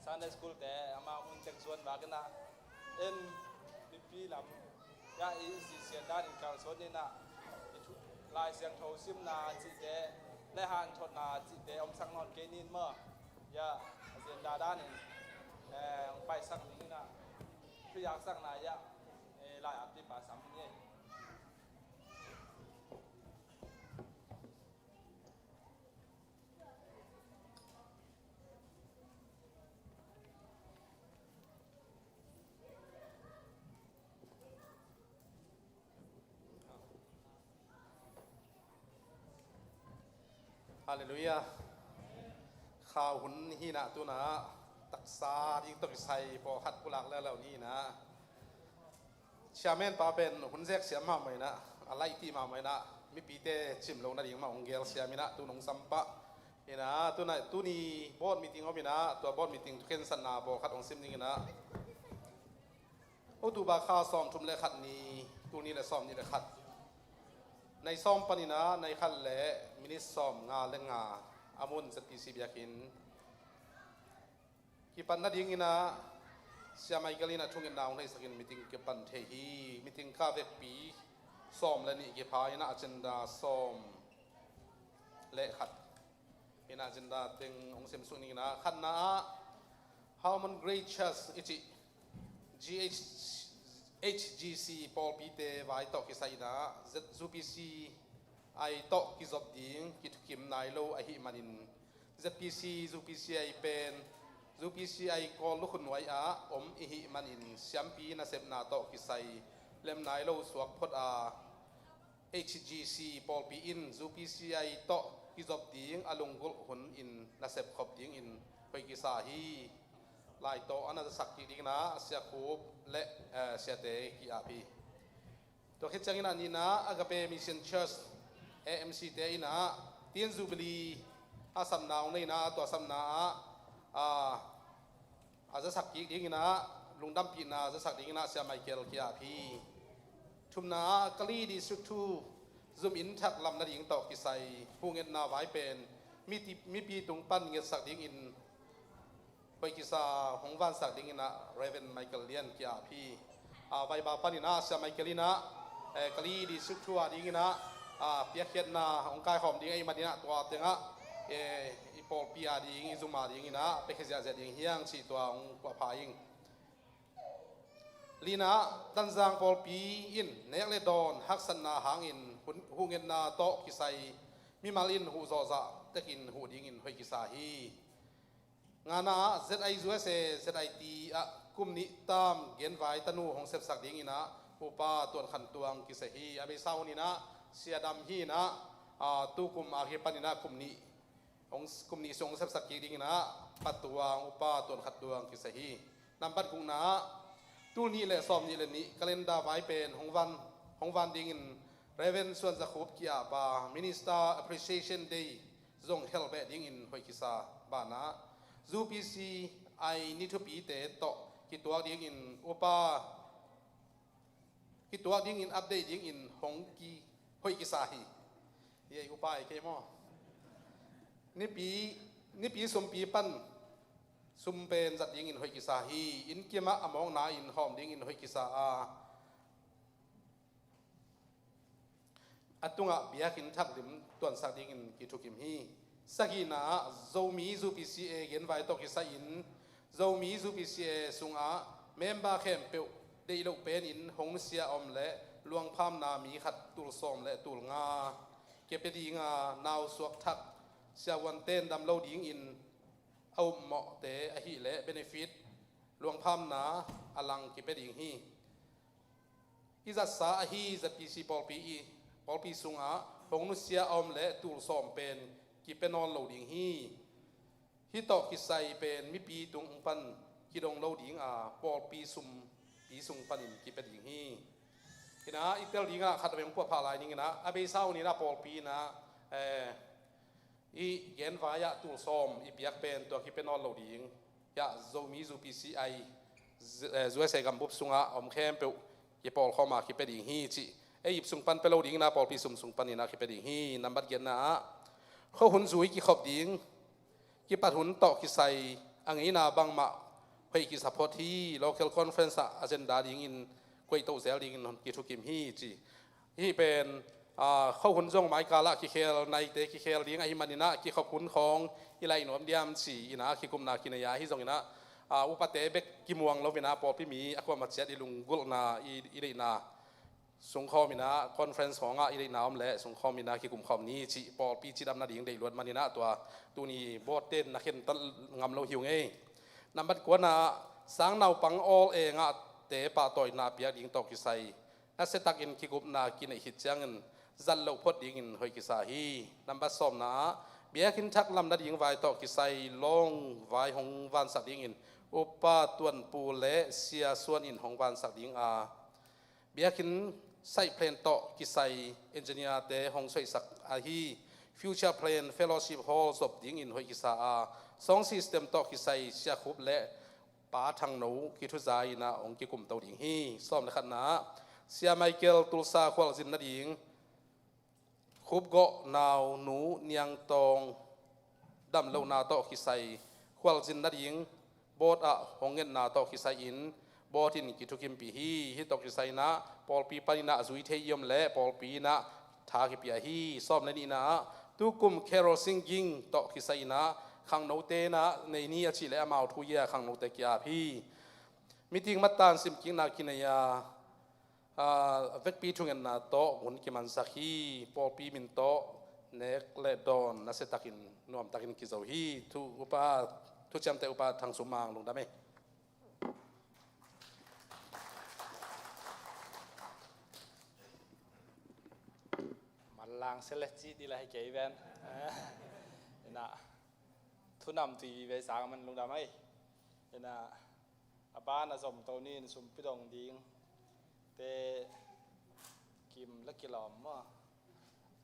Sunday school te ama mun tek zuan vak ina en mipi lam ya i zisian dan in kalsuan ina i thu Lai Siangtho simna cihte le hanthotna cihte om sak nawn kei nin maw? Ya, a zian dadan in eh, hong paisak ding ina thuyak sakna ya eh, lai apti pa sam ni. Halleluiah. Kha hun hi na tuna taksa ding tawh kisai pawlkhat pulak leuleu ni na. Chairman pa pen hun zek siam mahmah ina, a laih ti mahmah ina, mipite cim lo nading mah hong gel siam ina, tu nong sam pah ina, tuna, tuni board meeting om ina, tua board meeting thukhensatna pawlkhat hong sim ding ina. October kha sawmthum le khat ni, tul nih le sawmnih le khat. Nai sawm pan ina, nai khat le minit sawmnga le nga, a mun Z P C biakinn kipan nading ina, Sia Michael ina thungetna hong neihsakin meeting kipan thei hi. Meeting kha vekpi sawm le nih kipha ina agenda sawm le khat ina agenda teng hong semsuk ning ina, khatna ah Harmon Grace Church i cih G H, H G C pawlpite vai tawh kisai ina Z, U P C I tawh kizop ding kithukim nai lo ahih manin Z P C, U P C I pen, U P C I Kawl lukhu nuai ah om ihih manin siampi nasepna tawh kisai lem nai lo suak phot a, H G C pawlpi in U P C I tawh kizop ding a lunggulh hun in nasep khop dingin hoih kisa hi. Laitaw a na sak kik dingin ah Sia Khup le, eh, Siate ki-ap hi. Tua khit ciangin ah nihna Agape Mission Church, A M C te in ah tin Jubilee a sapna hong nei in ah tua sapna ah, ah, a zasak kik dingin ah lungdampihna zasak dingin ah Sia Michael ki-ap hi. Thumna ah Kali District two zum inn thak lam nading tawh kisai huhngetna vai pen miti-, mipi tung pan ngetsak dingin hoih kisa hong vansak dingin ah Reverend Michael Lian ki-ap hi. A, Vaiba panin ah Sia Michael in ah, eh, Kali District two a dingin ah, a, piakkhiatna hong kaikhawm ding ahih manin ah tua tengah, eh, i pawlpi a ding, i zum a dingin ah piakhia ziahziah ding hi hang cih tua hong kuah pha ing. Lina, Tanzang pawlpi in nek le dawn haksatna hangin hun-, huhngetna tawh kisai mimal in huh zawhzah tekin huh dingin hoih kisa hi. Ngana ah Z I U S A, Z I T ah kum nih tam genvai tanu hong sepsak dingin ah Upa Tuan Khan Tuang kisai hi. A beisa hun in ah Sia Dam hi in ah, a, tukum a kipan in ah kum nih hong, kum nih sung hong sepsak kik dingin ah Khat Tuang, Upa Tuan Khat Tuang kisai hi. Nambat gukna ah tul nih le sawm nih le nih calendar vai pen hong van, hong van dingin Reverend Suan Za Khup ki-ap a, Minister Appreciation Day zong hel beh dingin hoih kisa. Banah U P C I ni thupite tawh kituak dingin Upa kituak dingin update dingin hong ki hoih kisa hi. Hi ei upa ei kei maw? Nipi, nipi sumpi pan sum pen zat dingin hoih kisa hi. Inn kimah a mawkna in hawm dingin hoih kisa a, a tungah biakinn thak lim tuansak dingin kithukim hi. Sagihna ah Zomi U P C A genvai tawh kisai-in Zomi U P C A sungah member khempeuh deih loh penin hong nusia a om le luangphamna mi khat tul sawm le tul nga kipia dinga nausuak thak siavuanten dam lo dingin a upmawhte ahih leh benefit luangphamna a lang kipia ding hi. I zatsa ahi Z P C pawlpi i pawlpi sungah hong nusia a om le tul sawm pen kipia nawn lo ding hi. Hih tawh kisai pen mipi tung pan kidong lo ding a, pawlpi sumpi sung panin kipia ding hi. Ina i tel dingah khat veng puahphah lai ninginah a beisa uninah pawlpi inah, eh, i genvai ah tul sawm i piak pen tua kipia nawn lo ding. Hiah Zomi U P C I, Z-, eh, U S A gambup sungah a om khempeuh kipawlkhawm a kipia ding hi cih. Ei ip sung pan pia lo dingin a pawlpi sum sung panin a kipia ding hi. Nambat giatna ah khuahun zui kikhop ding, kipat hun tawh kisai a ngeina bangmah hoih kisa phot hi. Local conference ah agenda dingin koih to zel dingin kithukim hi ci. Hih pen, aa, khuahun zong maikal ah kikhel, naite kikhel ding ahih manin ah kikhop hun khawng i laih nuam diam ci-in ah kigupna kinei a, ahi zongin ah, aa, upate bek kimuang loin ah pawlpi mi a kuamah ciat i lunggulhna, i, i deihna sungkhawm in ah, conference khawng ah i deihna om leh sungkhawm in ah kikumkhawm ni cih pawlpi cidam nading deih luat manin ah tua tuni board ten na khentat ngam lo hi ung ei. Nambat kuana, sang naupang awl e ngahte pahtawina piak ding tawh kisai nasia takin kigupna kineih khit ciangin zat loh phot dingin hoih kisa hi. Nambat sawmna ah, biakinn thak lam nading vai tawh kisai lawng vai hong vansak dingin Upa Tuanpu le Sia Suan in hong vansak ding a, biakinn site plan tawh kisai engineer-te hong soihsak ahi, future plan fellowship hall zop dingin hoih kisa a, sound system tawh kisai Sia Khup le Pa Thang No kithuza in ah hong kikumto ding hi. Sawm le khatna ah, Sia Michael Tulsa khualzin nading Khupgawh naunu Niangtawng damlohna tawh kisai khualzin nading board ah hong ngetna tawh kisai in board in kithukimpih hi. Hih tawh kisai in ah pawlpi panin ah zui thei i om leh pawlpi in ah tha kipia hi. Sawm le nihna ah, tukum carol singing tawh kisai in ah khangnote in ah nei ni a cih leh amau thu-in ah khangnote ki-ap hi. Meeting mattan simkikna kinei a, aa, vekpi thungetna tawh hun kimansak hi. Pawlpi min tawh nek le dawn nasia takin nuamtakin kizo hi. Thu upa, thuciamteh Upa Thang Sum Mang, lungdam ei. Manlang sele cih dih la hi kei ven. Ina, thunam tui vei sang man lungdam ei. Ina, a ban a zom to ni in sumpi dong ding te kim la kilawm maw?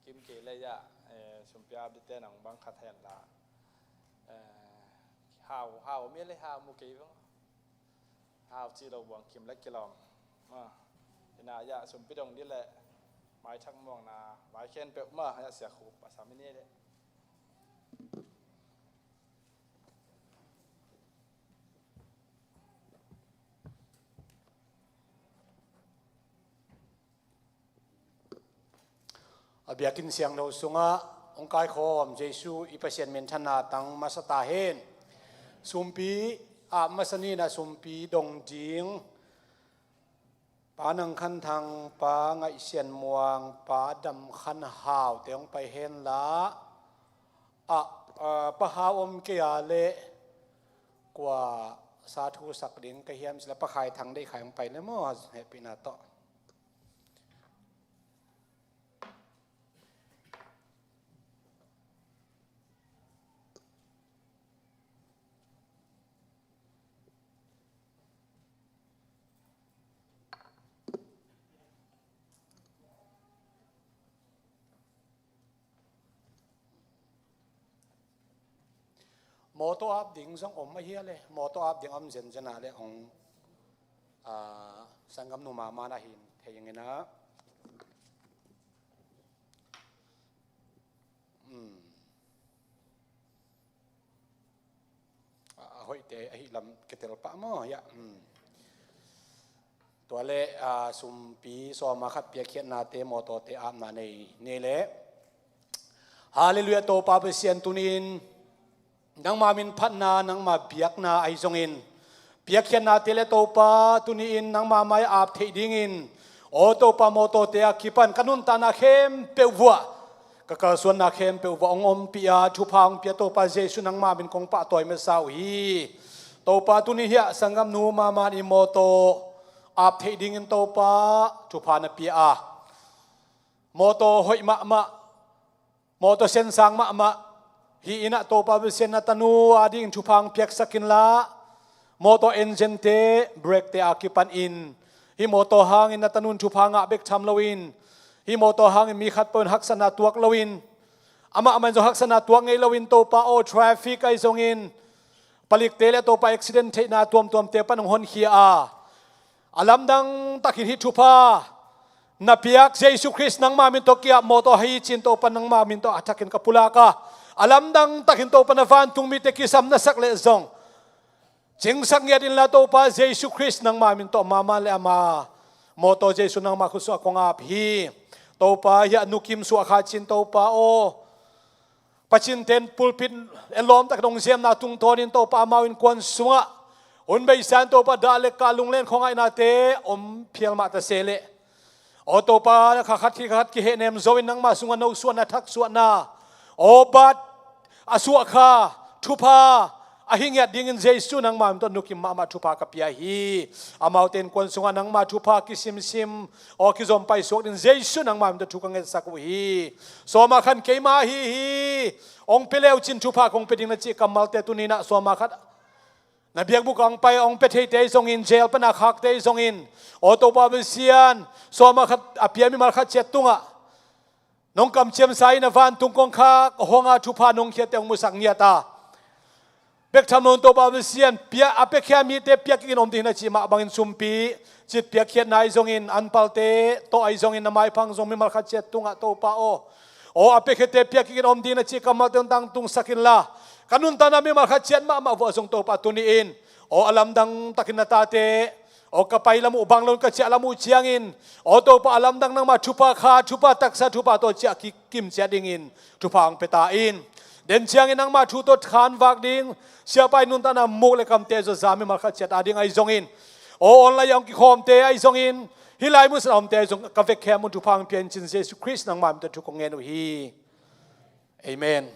Kim kei le ya, eh, sumpi ap dite nang bang khat hen la. Eh, hau, hau mi le hau mu kei bang. Hau ci lo buang kim la kilawm maw? Ina ya sumpi dong di le mai thak muang na mai khen peuh maw? Ya Sia Khup a sam i ni le. A biakinn siangtho sungah hong kaikhawm Jesu i Pasian minthanna tang masa ta hen. Sumpi a masa ni in a sumpi dong ding Pa Nang Khan Thang, Pa Ngaih Sian Muang, Pa Dam Khan Hau te hong pai hen la, a, a, Pa Hau om kei a le kua sa thu sak ding ka hiam cih le Pa Khai Thang Deih Khai hong pai le maw, hehpihna tawh. Mawtaw ap ding zong om ahi a le, mawtaw ap ding om zenzen a le hong, a, sanggamnu mama na hin thei ing ina. Hmm. A, a hoihte ahi lam ketel pah maw, ya. Hmm. Tua le, a, sumpi sawma khat piakkhiatnate, mawtawte apna nei, nei le. Halleluiah, Topa Pasian, tuni-in nangma min phatna, nangma biakna ahi zongin, piakkhiatnate le Topa, tuni-in nangma mai ap theih dingin, aw Topa, mawtawte a kipan ka nuntakna khempeuh vuah, ka kalsuanna khempeuh vuah hong ompih a, thupha hong pia Topa Jesu nangma min kong pahtawi masa uh hi. Topa, tuni hiah sanggamnu mama in mawtaw ap theih dingin Topa thupha na pia a, mawtaw hoih mahmah, mawtaw siansang mahmah, hih in ah Topa Pasian, na tanu a dingin thupha hong piaksak inla, mawtaw engine-te, brake-te a kipanin hih mawtaw hangin na tanu in thupha ngah bek tham loin, hih mawtaw hangin mi khatpeuh in haksatna tuak loin, amah mah in zong haksatna tuak ngei loin, Topa aw, traffic ahi zongin, palikte le Topa accident theihna tuamtuamte pan hong honkhia a, a lamdang takin hih thupha Na piak Jesu Khrist nangma min tawh ki-ap mawtaw hi cin Topa nangma min tawh a thakin ka pulak a, a lamdang takin Topa na vantung mite kisam na sak leh zong cingsak ngiat inla Topa Jesu Khrist nangma min tawh mama le ama mawtaw Jesu nangma khut sungah kong ap hi. Topa hiah nukim suah kha cin Topa aw, Pacianten pulpit lawmtakin hong ziamna tungtawnin Topa amau innkuan sungah hun beisa in Topa dah le kah lunglen khuangaihnate om phial mah ta se leh, aw Topa, kha khat khi kha khat kihehnem zo in nangma sungah no suahna thak suahna, aw bat a suah kha thupha a hi ngiat dingin Jesu nangma min tawh nukim mahmah thupha ka pia hi. Amaute innkuan sungah nangma thupha kisimsim, aw kizom paisuak dingin Jesu nangma min tawh thu ka ngetsak uh hi. Sawma khan keima ahi hi, hong pia leu cin thupha kong pia ding na cih kammalte tuni-in ah sawma khat na biakbuk ah hong pai hong pia theite zongin, jail pan a khakte zongin, aw Topa Pasian, sawma khat a pia mimal khat ciat tungah nong kamciamsa in a vantung kongkhak hong a thupha nong khiatte hong musak ngiat a, bek tham lo in Topa Pasian, pia a piakhia mite piak kikin om ding na cih mah bangin sumpi cit piakkhiatna ahi zongin, anpalte tawh ahi zongin, na maiphang zong mimal khat ciat tungah Topa aw, aw a piakkhiatte piak kikin om ding na cih kammalte hong tangtungsak inla, ka nuntakna mimal khat ciat mahmah vuah zong Topa tuni-in, aw a lamdang takin na tate, aw ka pai lam uh bang lo in ka ciah lam uh ciangin, aw Topa a lamdang nangma thupha kha, thupha taksa, thupha tawh ciah kikim ciah dingin thupha hong pia ta in. Den ciangin nangma thu tawh khanvak ding, siapa i nuntakna muk le kamte zawza mimal khat ciat a ding ahi zongin, aw online ah hong kikhawmte ahi zongin, hih lai mun sungah omte ahi zong ka vekkhia mun thupha hong pia in cin Jesu Khrist nangma min tawh thu kong ngen uh hi. Amen.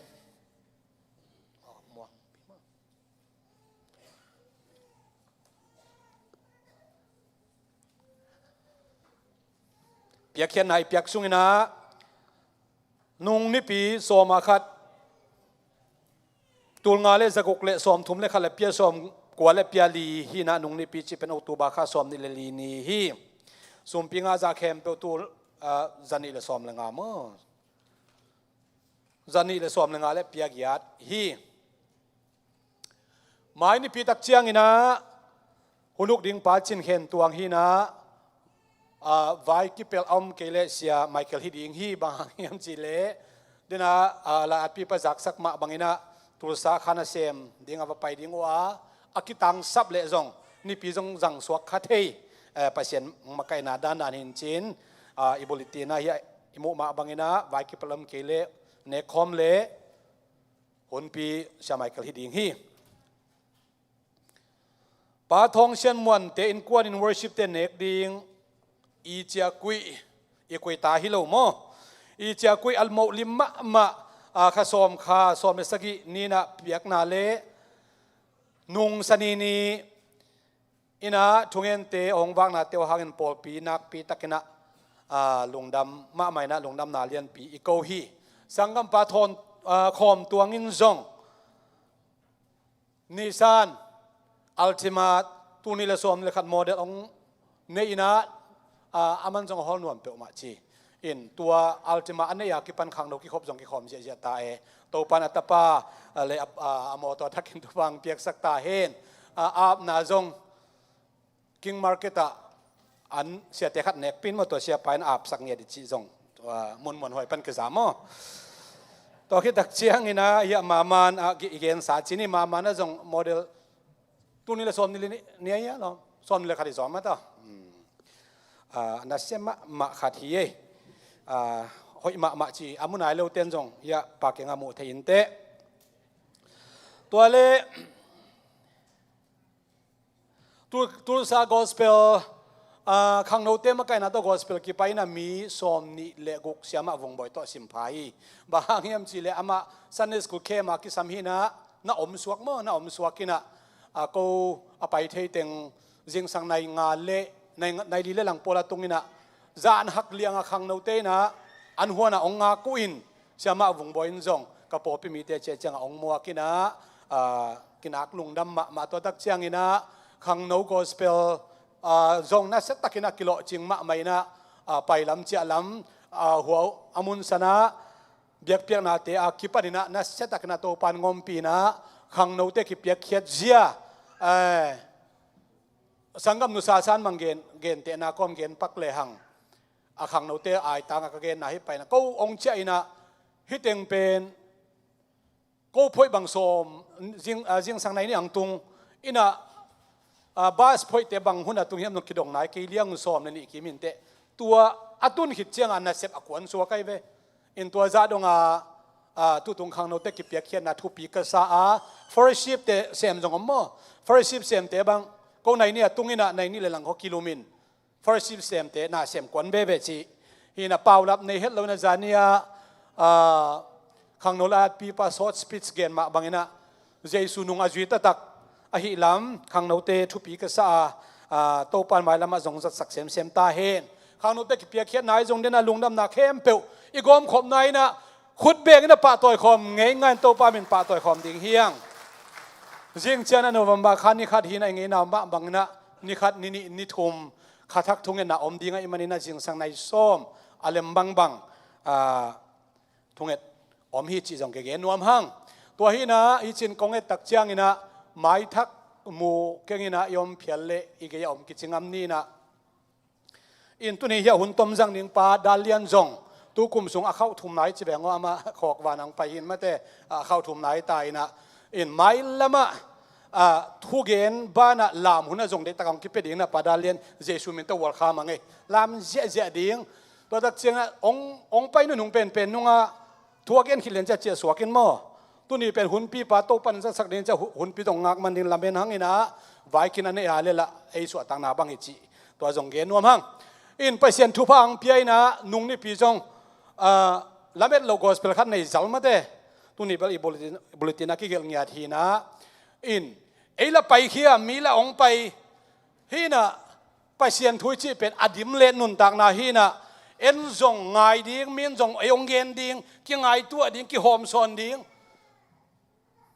Piakkhiatna i piak sungin ah, nung nipi sawma khat, tul nga le zaguk le sawmthum le khat le pia sawmkua le pia li hi-in ah, nung nipi cih pen October kha sawmnih le li ni hi. Sumpi nga za khempeuh tul, ah, zanih le sawm le nga maw? Zanih le sawm le nga le pia giat hi. Mai nipi tak ciangin ah, hun uk ding pa Cin Khen Tuang hi-in ah, ah, vai kipelh a om kei leh Sia Michael hi ding hi. Bang hang hiam cih leh, den ah, ah, lai atpipa zaksak mah bangin ah, Tulsa kha nasem ding a va pai ding uh a, a kitangsap leh zong nipi zong zangsuak kha thei, eh, Pasian makaihna dandan hi in cin, ah, i bulletin ah hiah i muh mah bangin ah, vai kipelh a om kei leh nek khawm leh hunpi Sia Michael hi ding hi. Pa Thawng Sian Muante innkuan in worship te nek ding, i ciakuih, i kuih ta hi lo maw? I ciakuih a moh lim mahmah, a, kha sawm kha sawm le sagih ni-in ah piakna le nung Sani ni in ah thungente hong vaknate uh hangin pawlpi nakpi takin ah, a, lungdam mahmah in ah lungdamna lianpi i ko hi. Sanggampa thawn, a, Khawm Tuang in zong Nissan Altima tul nih le sawm le khat model hong nei in ah, a, aman zong a hawl nuam peuhmah ci. In tua Altima a nei a kipan khangno kikhop zong kikhawm ziahziah ta e. Topa in a tapa, a, le a, a, a mawtaw thakin thupha hong piaksak ta hen. A, apna zong King Market ah an siate khat nekpi in maw, tua siapa in apsak ngiat i cih zong, tua munmuanhuai pan kiza maw? Tua khit tak ciangin ah hiah Maman ah i gensa ci ni, Maman ah zong model tul nih le sawm nih le ni, ni a hiah lo, sawm nih le khat i zawm a ta. Hmm. Ah, nasia mahmah khat hi ei. Ah, hoih mahmah ci a mu nai lote in zong hiah Pa kiangah muh thei inteh. Tua le Tul-, Tulsa Gospel, ah, khangnote makaihna tawh Gospel kipai in ah mi sawm nih le guk Siamah Vungbawi tawh sim pha hi. Bang hang hiam cih leh amah Sunday School camp a kisam hi-in ah, na omsuak maw, na omsuak in ah, ah, ko a pai thei teng zingsang nai nga le, nai, nai li le lang pawl a tung in ah, zan hak liang a khangnote in ah an huan ah hong ngak uh in, Siamah Vungbawi in zong ka pawlpi mite ciah ciangah hong muak in ah, ah, kinak lungdam mahmah. Tua tak ciangin ah khangno gospel, ah, zong nasia takin ah kilawhcing mahmah in ah, ah, pai lam ciah lam, ah, huau a munsan ah biakpiaknate a kipan in ah nasia takin ah Topa in ngompih in ah khangnote kipiakkhiat zia, eh, sanggam nusa san mang gen, gentehna kawm gen pak lehang. A khangnote aitang a ka genna hi paina ko ong ciah inah, hih teng pen ko phoih bang sawm, zing, ah, zingsang nai nih ang tung inah, ah, bus phoihte bang hun a tung hiam zong kidong nai kei liang, sawm le nih kim inteh. Tua a tun khit ciangah nasep a kuan suak ahi ve. In tua zah dongah, ah, tutung khangnote kipiakkhiatna thupi ka sa a, fellowship te sem zong om maw? Fellowship semte bang ko nai nih a tung inah nai nih le lang khaw kilum in fellowship semte na sem kuan veve cih. Hi inah paulap nei het lo inah zani ah, ah, khangno la atpipa short speech gen mah bang inah Jesu nung a zui taktak ahih lam khangnote thupi ka sa a, ah, Topa in mailamah zong zatsak semsem ta hen. Khangnote kipiakkhiatna i zong den a lungdamna khempeuh i gawmkhopna inah khut beng inah pahtawi khawm ngei ngai in Topa min pahtawi khawm ding hiang. Zing ciang a November kha ni khat hi inah i ngeina mah bang inah ni khat, ni nih, ni thum kha thak thungetna om ding ahih man inah zingsang nai sawm a lem bangbang, ah, thunget om hi cih zong kei gen nuam hang. Tua hi inah i cin kong et tak ciang inah maithak mu keng inah i om phial le i gei a om kici ngam ni inah. In tuni hiah hun tom zang ding pa Dal Lian zong tu kum sung a khauh thum nai ci veng aw, amah khawk van ang pai hin mate, a khauh thum nai ta inah. In mailamah, ah, thugen banah lam hun a zong deihtak ang kipia ding inah pa Dal Lian Jesu min tawh welcome a ngei. Lam ziahziah ding. Tua tak ciangah ong, ong pai nunung penpen nungah thu a gen khit lian ciah ciah suak in maw? Tuni pen hunpipa Topa in zatsak ding ciah hu-, hunpi tawh ngak man ding lamen hang inah vaikin a nei a le lah ei suahtakna bang hi cih tua zong gen nuam hang. In Pasian thupha ang pia inah nung nipi zong, ah, lamet lo gospel khat nei zal mate. Tuni bel i bulletin, bulletin a kigelh ngiat hi inah. In ei la paikhia, mi la ong pai hi inah, Pasian thu i cih pen a dim le nuntakna hi inah, en zong ngai ding, min zong ei ong gen ding, kingaituah ding, kihawmsawn ding.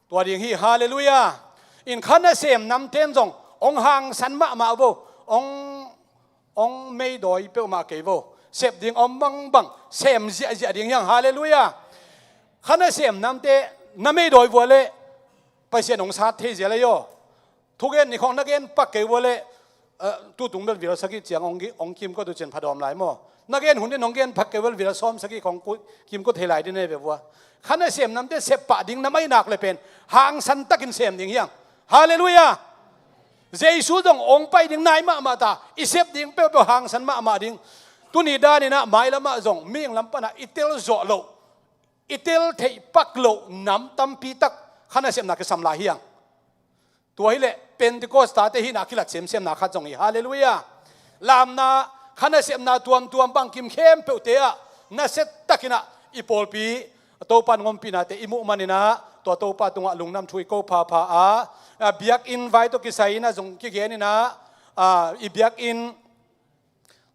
Tua ding hi, halleluiah. In kha nasem namte in zong ong hangsan mahmah vo, ong, ong meidawi peuhmah kei vo. Sep ding om bangbang sem ziahziah ding hiang, halleluiah. Kha nasem namte na meidawi vua le Pasian ong sat thei zia le aw. Thugen ni khawng na gen pak kei vua le, eh, tutung bel vil sagih ciang ong ki-, ong kimkot uh cin phadawm lai maw? Na gen hun in ong gen pak kei vua le vil sawm sagih khawng ku-, kimkot thei lai ding nei ve vua. Kha nasem namte sep pah ding na mai nak le pen hangsan takin sem ding hiang. Halleluiah. Jesu zong ong pai ding nai mahmah ta, i sep ding peuhpeuh hangsan mahmah ding. Tuni dan inah mailamah zong mihing lam panah i tel zawh loh, i tel theih pak loh nam tampi tak kha nasepna kisam lai hiang. Tua hileh Pentecost tate hi inah kilat semsemna khat zong hi, halleluiah. Lamna, kha nasepna tuamtuam bangkim khempeuhte ah nasia takin ah i pawlpi Topa in ngompihnate i muh man inah tua Topa tungah lungdam thu i ko phapha a, a biakinn vai tawh kisai inah zong kigen inah, a, i biakinn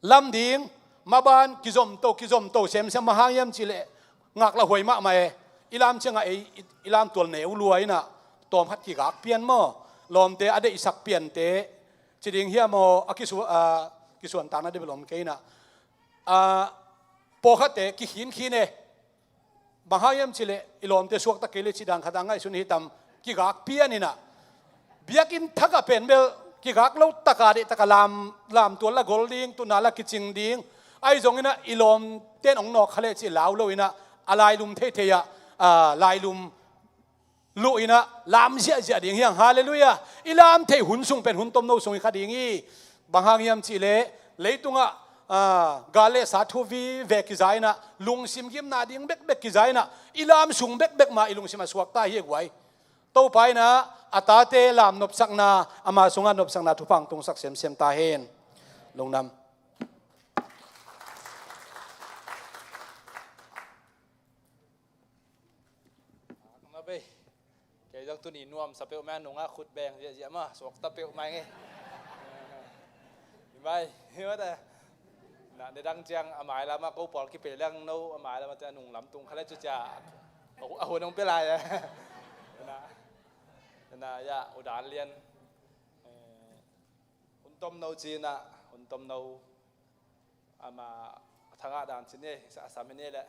lam ding, maban kizomto, kizomto semsem, bang hang hiam cihleh ngaklah huai mahmah e. I lam ciangah ei, i, i lam tual neu lua inah tawm khat kigak pian maw? Lawmte a deihsak piante ci ding hiam aw, a kisu-, a, kisuantakna dih bel om kei inah, a, pawlkhatte kikhinkhin e. Bang hang hiam cihleh i lawmte suakta kei le cih dan khat a ngaihsun hi tam, kigak pian inah. Biakinn thakah pen bel kigak lo taka deih taka lam, lam tual la gol ding, tutna la kicing ding. Ahi zong inah i lawmte in ong nawk kha le cih lau lo inah a lailum theithei ah, a, lailum luh inah lam ziahziah ding hiang, halleluiah. I lam theih hun sung pen hun tomno sung hi kha ding hi. Bang hang hiam cihleh leitungah, a, gal le sa thu vive kiza inah lungsim gimna ding bekbek kiza inah i lam sung bekbek mah i lungsim a suakta hi a guai. Topa inah a tate lam nopsakna, ama sungah nopsakna thupha ong tungsak semsem ta hen. Lungdam. Kei zong tuni nuamsa peuhmah, nungah khut beng ziahziah mah suakta peuhmah ngei. Hi mai, hi mah ta. Na, nidang ciang a mailamah ko pawl kipei leng no a mailamah te a nunglam tung kha le cu cia a, a hun ong pia lai a. Na, na, ya, U Dan Lian. Eh, hun tomno ci inah, hun tomno. Ama thangah dan ci ni, sa, a sam hi ni leh.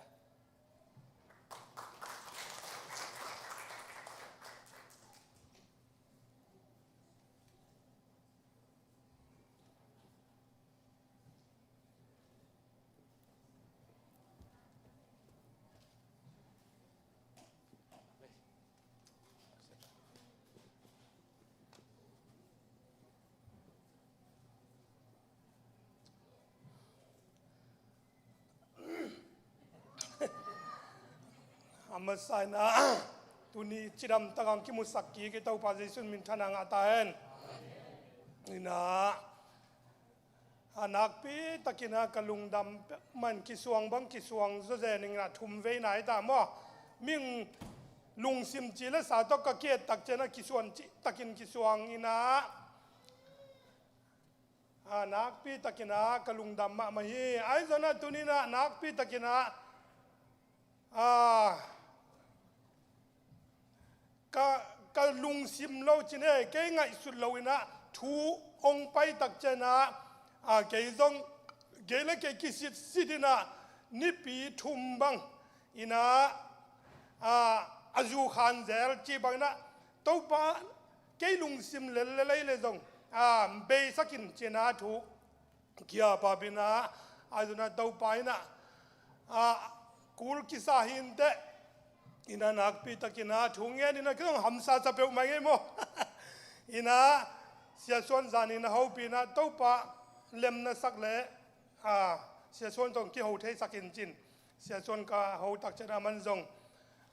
Masa in ah, tuni cidam tak a kimusak kik i Topa Jesuh min thang a ngah ta hen. In ah, a nakpi takin ah ka lungdam peuhmah in kisuang bang kisuang zawzen in ah thum vei nai ta maw. Min lungsim ci le sa tawh ka ki-et tak ciang ah kisuang cih takin kisuang in ah, a nakpi takin ah ka lungdam mahmah hi. Ahi zongin ah tuni in ah nakpi takin ah, a, ka, ka lungsim lo cin e, kei ngaihsut lo in ah thu hong pai tak ciang ah, a, kei zong, kei le kei kisitsit in ah nipi thum bang in ah, a, a zu khan zel ci bang in ah, Topa, kei lungsim lel le lei le zong, a, beisak in ci in ah thu kia pap in ah, ahi zongin ah Topa in ah, a, kul kisa hi inteh. In ah nakpi takin ah thu ngen in ah kei zong hamsa sa peuhmah ngei maw. In ah Sia Suan zan in ah hopih in ah Topa lemna sak le, a, Sia Suan zong kiho thei sak in cin. Sia Suan ka ho tak ciang ah aman zong,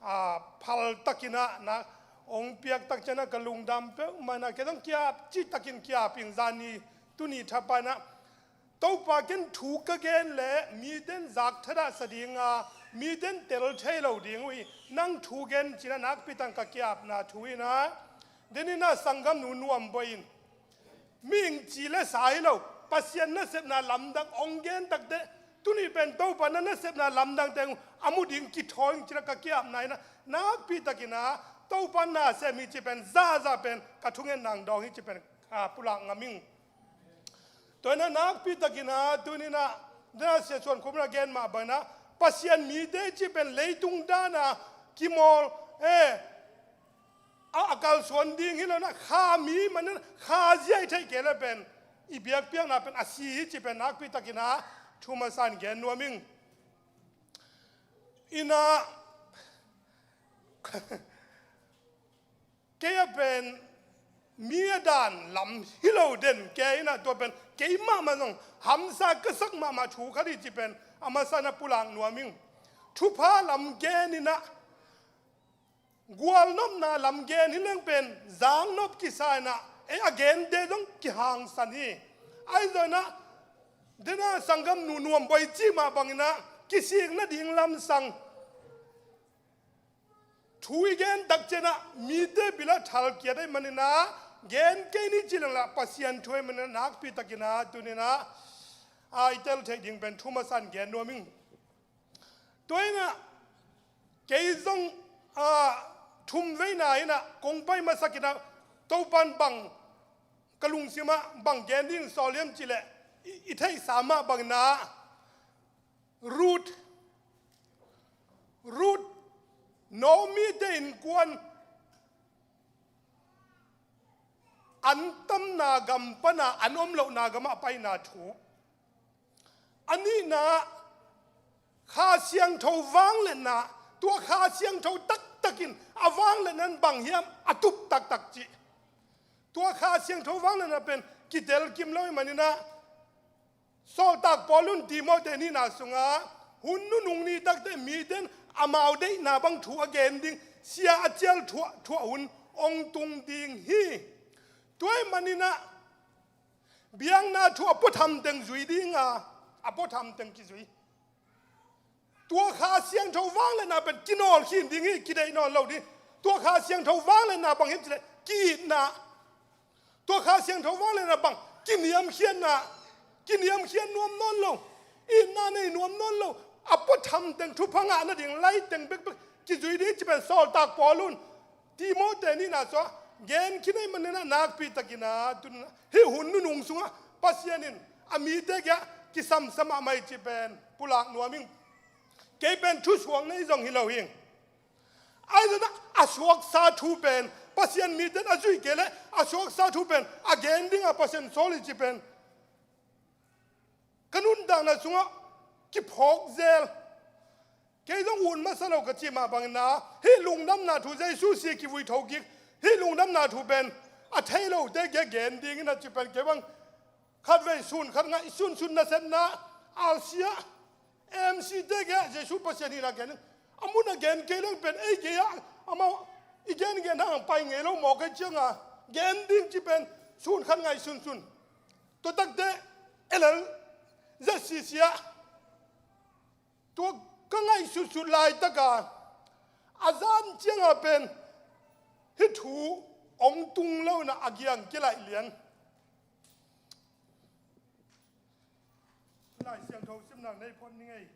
a, phal takin ah na hong piak tak ciang ah ka lungdam peuhmah in ah kei zong ki-ap cih takin ki-ap ing. Zani tuni thapai in ah Topa, ken thu ka gen le mite in zak thadah sa ding a, mite in tel thei lo ding uh hi, nang thu gen ci in ah nakpi takin ka ki-apna thu in ah, den in ah sanggamnu Nuam Bawi in, mihing ci le sa hi lo, Pasian nasepna lamdang hong gen tak teh, tuni pen Topa na nasepna lamdang teng uh a mu ding kithawi ing ci in ah ka ki-apna in ah, nakpi takin ah Topa na sem hi cih pen zahzah pen ka thungetna dawng hi cih pen, a, pulak ngam ing. Tua in ah nakpi takin ah tuni in ah, den ah Sia Suan Khum in ah gen mah bang in ah, Pasian mite cih pen leitung dan a kimawl, e, a, a kalsuan ding hi lo in ah, kha mi man in ah kha zia i theih kei le pen i biakpiakna pen a si hi cih pen nakpi takin ah thu masa in gen nuam ing. In ah, kei a pen mi a dan lam hi lo den, kei in ah tua pen kei mahmah zong hamsa ka sak mahmah thu khat hi cih pen a masa in ah pulak nuam ing. Thupha lam gen in ah, gualnopna lam gen hi leng pen zangnop kisa in ah, ei a gente zong kihangsan hi. Ahi zongin ah, den ah sanggamnu Nuam Bawi cih mah bang in ah kisik nading lamsang thu i gen tak ciang ah mite bil ah thal kiat ahih man in ah, gen kei ni ci leng lah Pasian thu ahih man in ah nakpi takin ah tuni in ah, a, i tel theih ding pen thu masa in gen nuam ing. Tua in ah kei zong, a, thum veina in ah kong pai masak in ah Topa in bang ka lungsim ah bang gen ding sawl hiam cih leh i, i theihsa mah bang in ah Ruth, Ruth, Naomi te innkuan an tamna gam pan a an om lohna gam ah paina thu. A nihna, Kha Siangtho vangliatna, tua Kha Siangtho taktak in a vangliatna in bang hiam a tup taktak cih. Tua Kha Siangtho vangliatna pen kitel kim lo ahih man in ah, Sawltak Paul in Timoti nihna sungah, hun nunung ni tak teh mite in amau deihna bang thu a gen ding, sia a cial thuah, thuah hun hong tung ding hi. Tua ahih man in ah, biakna thu a puatham teng zui ding a, a puatham teng kizui. Tua Kha Siangtho vangliatna pen kinawl khin ding hi, kideih nawn lo ding. Tua Kha Siangtho vangliatna bang hiam cih leh ki-itna. Tua Kha Siangtho vangliatna bang kiniamkhiatna, kiniamkhiat nuam nawn lo, itna nei nuam nawn lo, a puatham teng thupha ngah nading lai teng bekbek kizui ding cih pen Sawltak Paul in Timoti nihna sungah gen khin ahih man in ah nakpi takin ah tun hih hun nunung sungah Pasian in a mite kiang kisamsa mahmah hi cih pen pulak nuam ing. Kei pen thusuak nei zong hi lo hi ing. Ahi zongin ah a suaksa thu pen Pasian mite in a zuih kei leh a suaksa thu pen a gen ding a Pasian sawl hi cih pen ka nuntakna sungah kiphawk zel. Kei zong ut masa lo ka cih mah bangin ah, hih lungdamna thu, Jesuh si kivui thokik, hih lungdamna thu pen a thei lote kiang gen dingin a cih pen kei bang khatvei sun khat ngaihsun sun nasepna, R C ah, M C te kiang Jesuh Pasian hihna gen ding. A mun a gen kei leng pen ei kei ah amau i gen gen hang pai ngei lo mawk ei cianga gen ding ci pen sun khat ngaihsunsun. Tua takte L L Z C C ah tua ka ngaihsutsut laitaka a zan cianga pen hih thu ong tung lo na a giang kilaih lian. Lai Siangtho simnak nei phot ni ngei.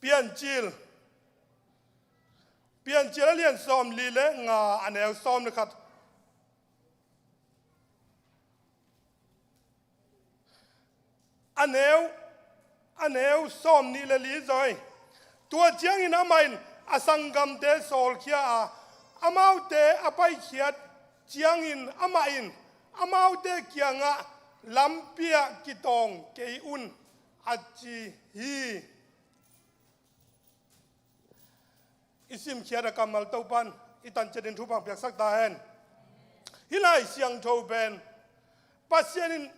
Piancil, Piancil a lian sawm li le nga a neu sawm le khat. A neu, a neu sawm nih le li zawi. Tua ciangin amah in a sanggamte sawlkhia a, amaute a paikhiat ciangin amah in amaute kiangah lampi ah kitawng kei un a ci hi. I simkhiat a kammal Topan i tanciatin thupha piaksak ta hen. Hih Lai Siangtho pen Pasian in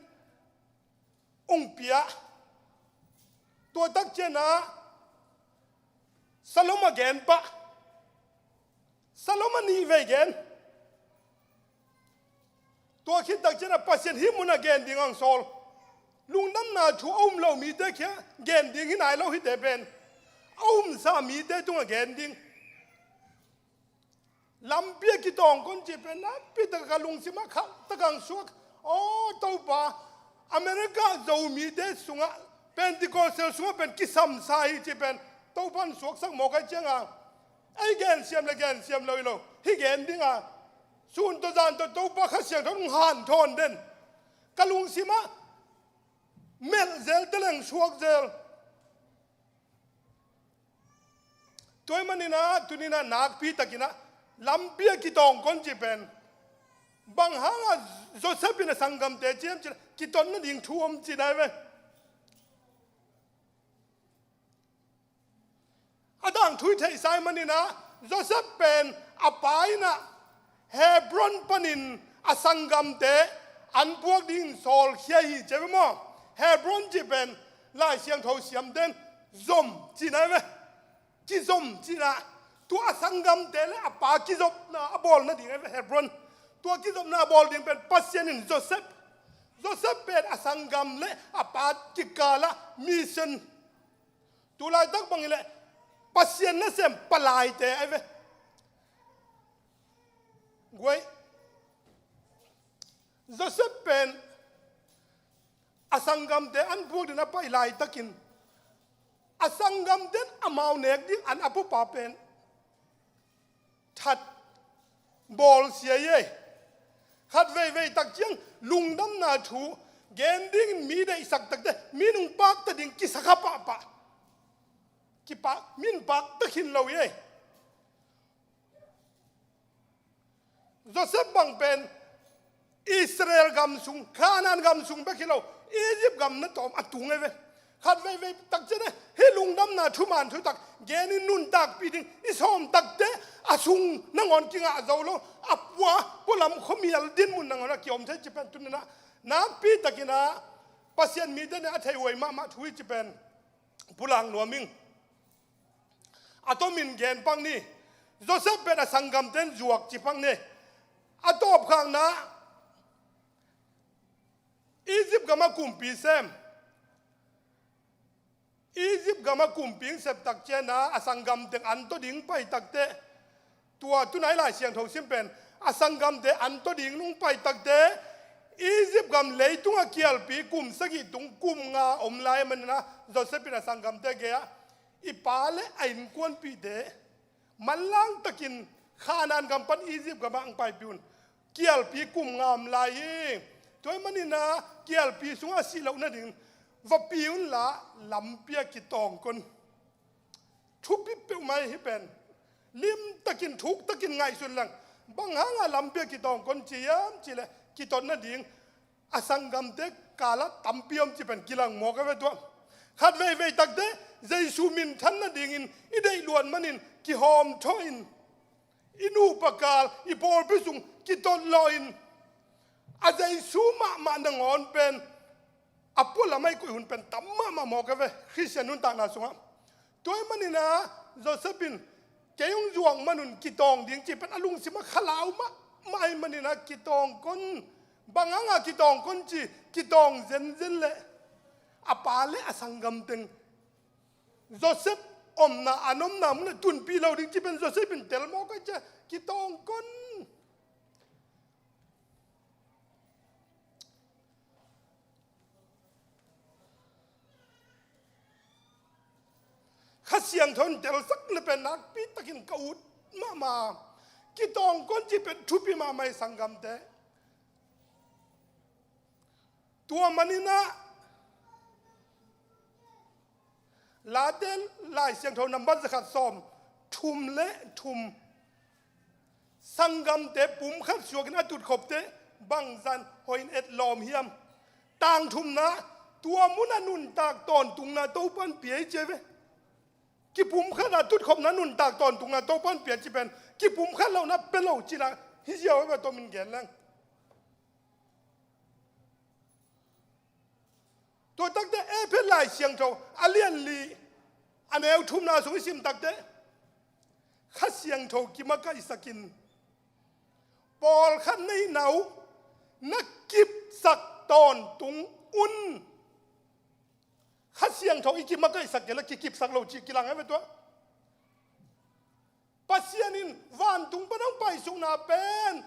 ung pia. Tua takcianah Salom a gen pah. Salom a nih vei gen. Tua khit takcianah Pasian hih mun a gen ding ang sawl. Lungdamna thu a um lo mite khia gen ding hi nai lo hite pen a umsa mite tungah gen ding. Lampi a kitawng kon ci pen nakpi taka ka lungsim a khalh taka ang suak. Aw Topa, America Zomite sungah Pentecostal sungah pen kisamsa hi ci pen Topa in suaksak mawk ai cianga ei gensiam le gensiam lo hi lo. Hih gen dinga sun tawh zan tawh Topa Kha Siangtho hong hanthawn den. Ka lungsimah melh zel teleng suak zel. Tua ahih maninah tuninah nakpi takinah lampi a kitawng kon ci pen bang hangah Joseph in a sanggamte ciam cin kitotna ding thu om ci nai ve. A dang thu i theihsa ahih maninah Joseph pen a pa innah Hebron panin a sanggamte an puak dingin sawlkhia hi ci ve maw? Hebron ci pen Lai Siangtho siamten zom ci nai ve. Kizom cina tua a sanggamte le a pa kizopna a bawl nading a Hebron. Tua kizopna a bawl ding pen Pasian in Joseph, Joseph pen a sanggam le a pa kikala mission. Tulaitak bangin le Pasian nasem palaite ai ve. Guai Joseph pen a sanggamte an puak din a pai laitakin a sanggamten amau nek ding an a pupa pen that bawlsia ei. Khat veivei tak ciang lungdamna thu gen dingin mi deihsak takte mi nung pakta ding kisakha pahpah. Kipak min pakta khin lo ei. Joseph bang pen Israel gam sung, Canaan gam sung bek hi lo, Egypt gam na tawm a tung ei ve. Khat veivei takcian hih lungdamna thuman thutak genin nuntakpih ding i sawm takte a sung nangawn kingah zo lo, a pua pualam khuamial dinmun nangawn a kiom thei ci pen tuninah nakpi takinah Pasian mite nih a thei huai mahmah thu hi ci pen pulak nuam ing. A tomin gen pak ni. Joseph pen a sanggamten zuak ci pak ni. A tawpkhakna Egypt gama kumpi sem. Egypt gama kumpi sep takciana a sanggamteng an tawh ding pai takte. Tua tunai Lai Siangtho sim pen a sanggamte an tawh ding nung pai takte Egypt gam leitunga kialpi kum sagih tung kum nga om lai manina Joseph in a sanggamte gei-ah i pa le a innkuanpihte manlang takin Khanaan gam pan Egypt gamah ang paipih un. Kialpi kum nga om lai hi. Tua hi manina kialpi sungah a sih loh nading va pi unla lampi a kitawng kon. Thupi peuhmah hi pen limtakin thuktakin ngaihsun lang. Bang hanga lampi a kitawng kon ci hiam cileh kitot nading a sanggamte kalah tampi om ci pen kilang mawk a ve tuah. Khat veivei takte Jesu minthan nadingin i deih luat manin kihawm thawhin I nupa kal, i pawlpi sung kitot lawhin a Jesu mahmah nangawn pen a pualam ah i koih hun pen tam mahmah mawk a ve, Khristian nuntakna sungah. Tua ahih manin ah Joseph in kei hong zuak manun kitawng ding cih pen a lungsim ah khalau mahmah ahih manin ah kitawng kon, bang hangah kitawng kon ci, kitawng zenzen leh a pa le a sanggam teng Joseph omna, an omna munah tunpih lo ding cih pen Joseph in tel mawk a, cia kitawng kon. Kha Siangtho in telsak le pen nakpi takin ka ut mahmah. Kitawng kon cih pen thupi mahmah hi, sanggamte. Tua manin ah Late Lai Siangtho nambat zakhat sawm thum le thum, sanggamte pumkhat suakin a tutkhopte bangzah in hoih in etlawm hiam? Tangthumna, tua munah nuntak tawntungna Topan pia hi ci a ve. Kipumkhat a tutkhopna nuntak tawntungna Topan pia cih pen kipumkhat lohna pia lo cihna hi ziau a ve, tomin gen leng. Tua takte Efesa Lai Siangtho a lian li, a neu thumna sung i sim takte, Kha Siangtho kimakaihsakin pawlkhat neihna uh na kipsak tawntung un. Kha Siangtho i kimakaihsak kei leh kikipsak lo cih kilang a ve tua. Pasian in vantung pan hong paisukna pen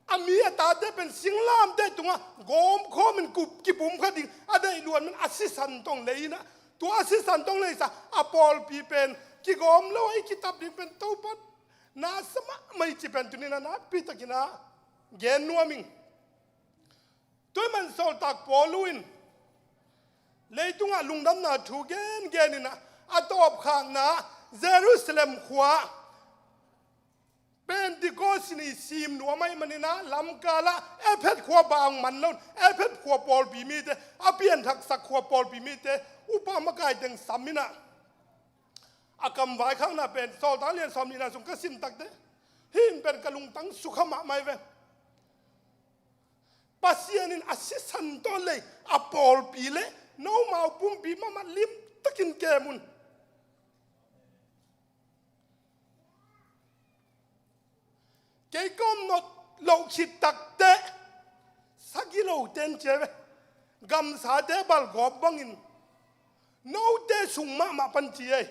a mi a tate pen singlamteh tungah gawmkhawmin kipumkhat ding a deih luat man a sisan tong lei in ah, tua a sisan tong leisa a pawlpi pen kigawm lo a i kitap ding pen Topan na sa mahmah hi cih pen tuni-in ah nakpi takin ah gen nuam ing. Tua ahih man sawltak Paul in leitungah lungdamna thu gengen in ah, a tawpkhakna Jerusalem khua Pentecost ni sim nuam ahih manin ah lamkal ah Efesa khua bang man lo in, Efesa khua pawlpi mite, a pianthaksak khua pawlpi mite upa makai teng sam in ah, a kam vaikhakna pen sawltak lian sawm nihna sung ka sim takte, hih in pen ka lungtang sukha mahmah hi ve. Pasian in a sisan tawh lei a pawlpi le nomau pumpi mahmah limtakin kem un. Kei ka om nawn loh khit takte, sagih lote in ci a ve, gamsate balgawp bangin note sung mahmah pan ci ei.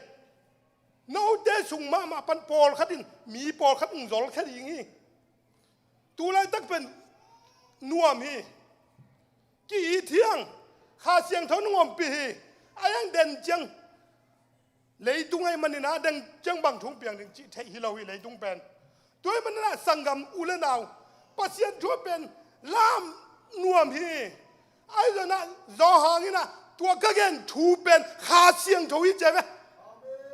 Note sung mahmah pan pawlkhat in mi pawlkhat hong zolkhia ding hi. Tulaitak pen nuam hi. Ki-it hi hang, Kha Siangtho in hong ompih hi. A hiang den ciang leitung ahih manin ah den ciang bang thu hong piang ding cih theih hi lo hi leitung pen. Tua ahih manin ah sanggam u le nau, Pasian thu pen lam nuam hi. Ahi zongin ah Johan in ah tua ka gen thu pen Kha Siangtho hi ci a ve.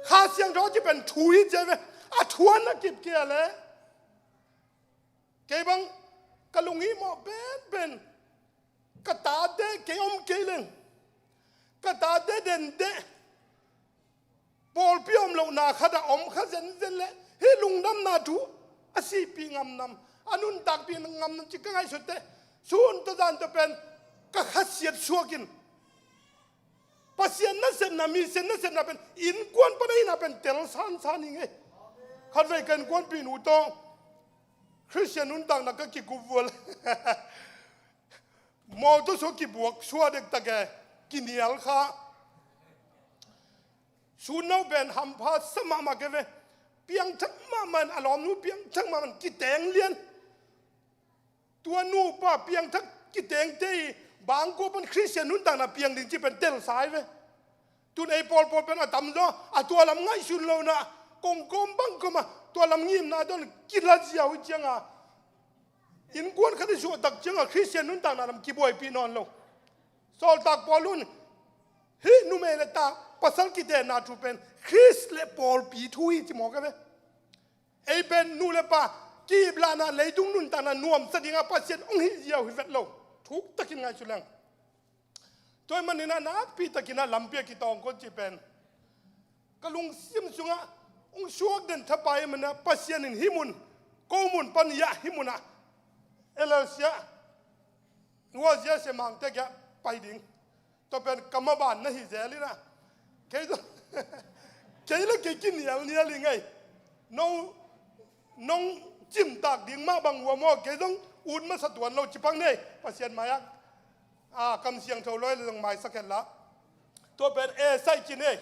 Kha Siangtho cih pen thu hi ci a ve. A thu a na kip kei leh kei bang ka lunghimawh penpen, ka tate kei om kei leng, ka tate dente pawlpi om lohna khat ah om kha zenzen leh hih lungdamna thu a sihpih ngam nam, a nuntakpih ngam nam cih ka ngaihsutte, sun tawh zan tawh pen ka khasiat suakin Pasian nasepna, Pasian nasepna pen innkuan pan a hihna pen tel sansan hi ngei. Khatvei ka innkuanpihnu tawh Khristian nuntakna ka kikup vual. Mawtaw sua kibuak sua dektak e, kinial kha. Sun no pen hampha sa mahmah kei ve. Piangthak mahmah in, a lawmnu piangthak mahmah in kiteng lian. Tua nupa piangthak kitengte i bangkua pan Khristian nuntakna piang ding cih pen telsa hi ve. Tun ei pawlpawl pen a tamzaw a tua lam ngaihsun lo in ah, kongkawm bangkawm ah tua lam ngimna dawn kila ziau hi ciang a, innkuan khat i suahtak ciang a Khristian nuntakna lam kibuaipih nawn lo. Sawltak Paul in hih numei le ta pasal kitenna thu pen Khrist le pawlpi thu hi ci mawk a ve. Ei pen nu le pa ki-iplahna, leitung nuntakna nuamsa dingah Pasian hong hih ziau hi vet lo. Thuktakin ngaihsun leng. Tua ahih manin ah nakpitakin ah lampi ah kitawng kon cih pen ka lungsim sungah hong suak den thapai ahih manin ah Pasian in hih mun ko mun pan i ah hih munah L L C ah, hua zia sia mangte kiah pai ding. Tua pen ka maban na hi zel in ah, kei zong, kei le kei kinialnial i ngei. No, nong cimtak ding mah bang ua maw, kei zong ut masa tuan lo ci pang nei, Pasian mai-ah, a, kam siangtho lawi le zong maisak hen la. Tua pen A sai ci nei.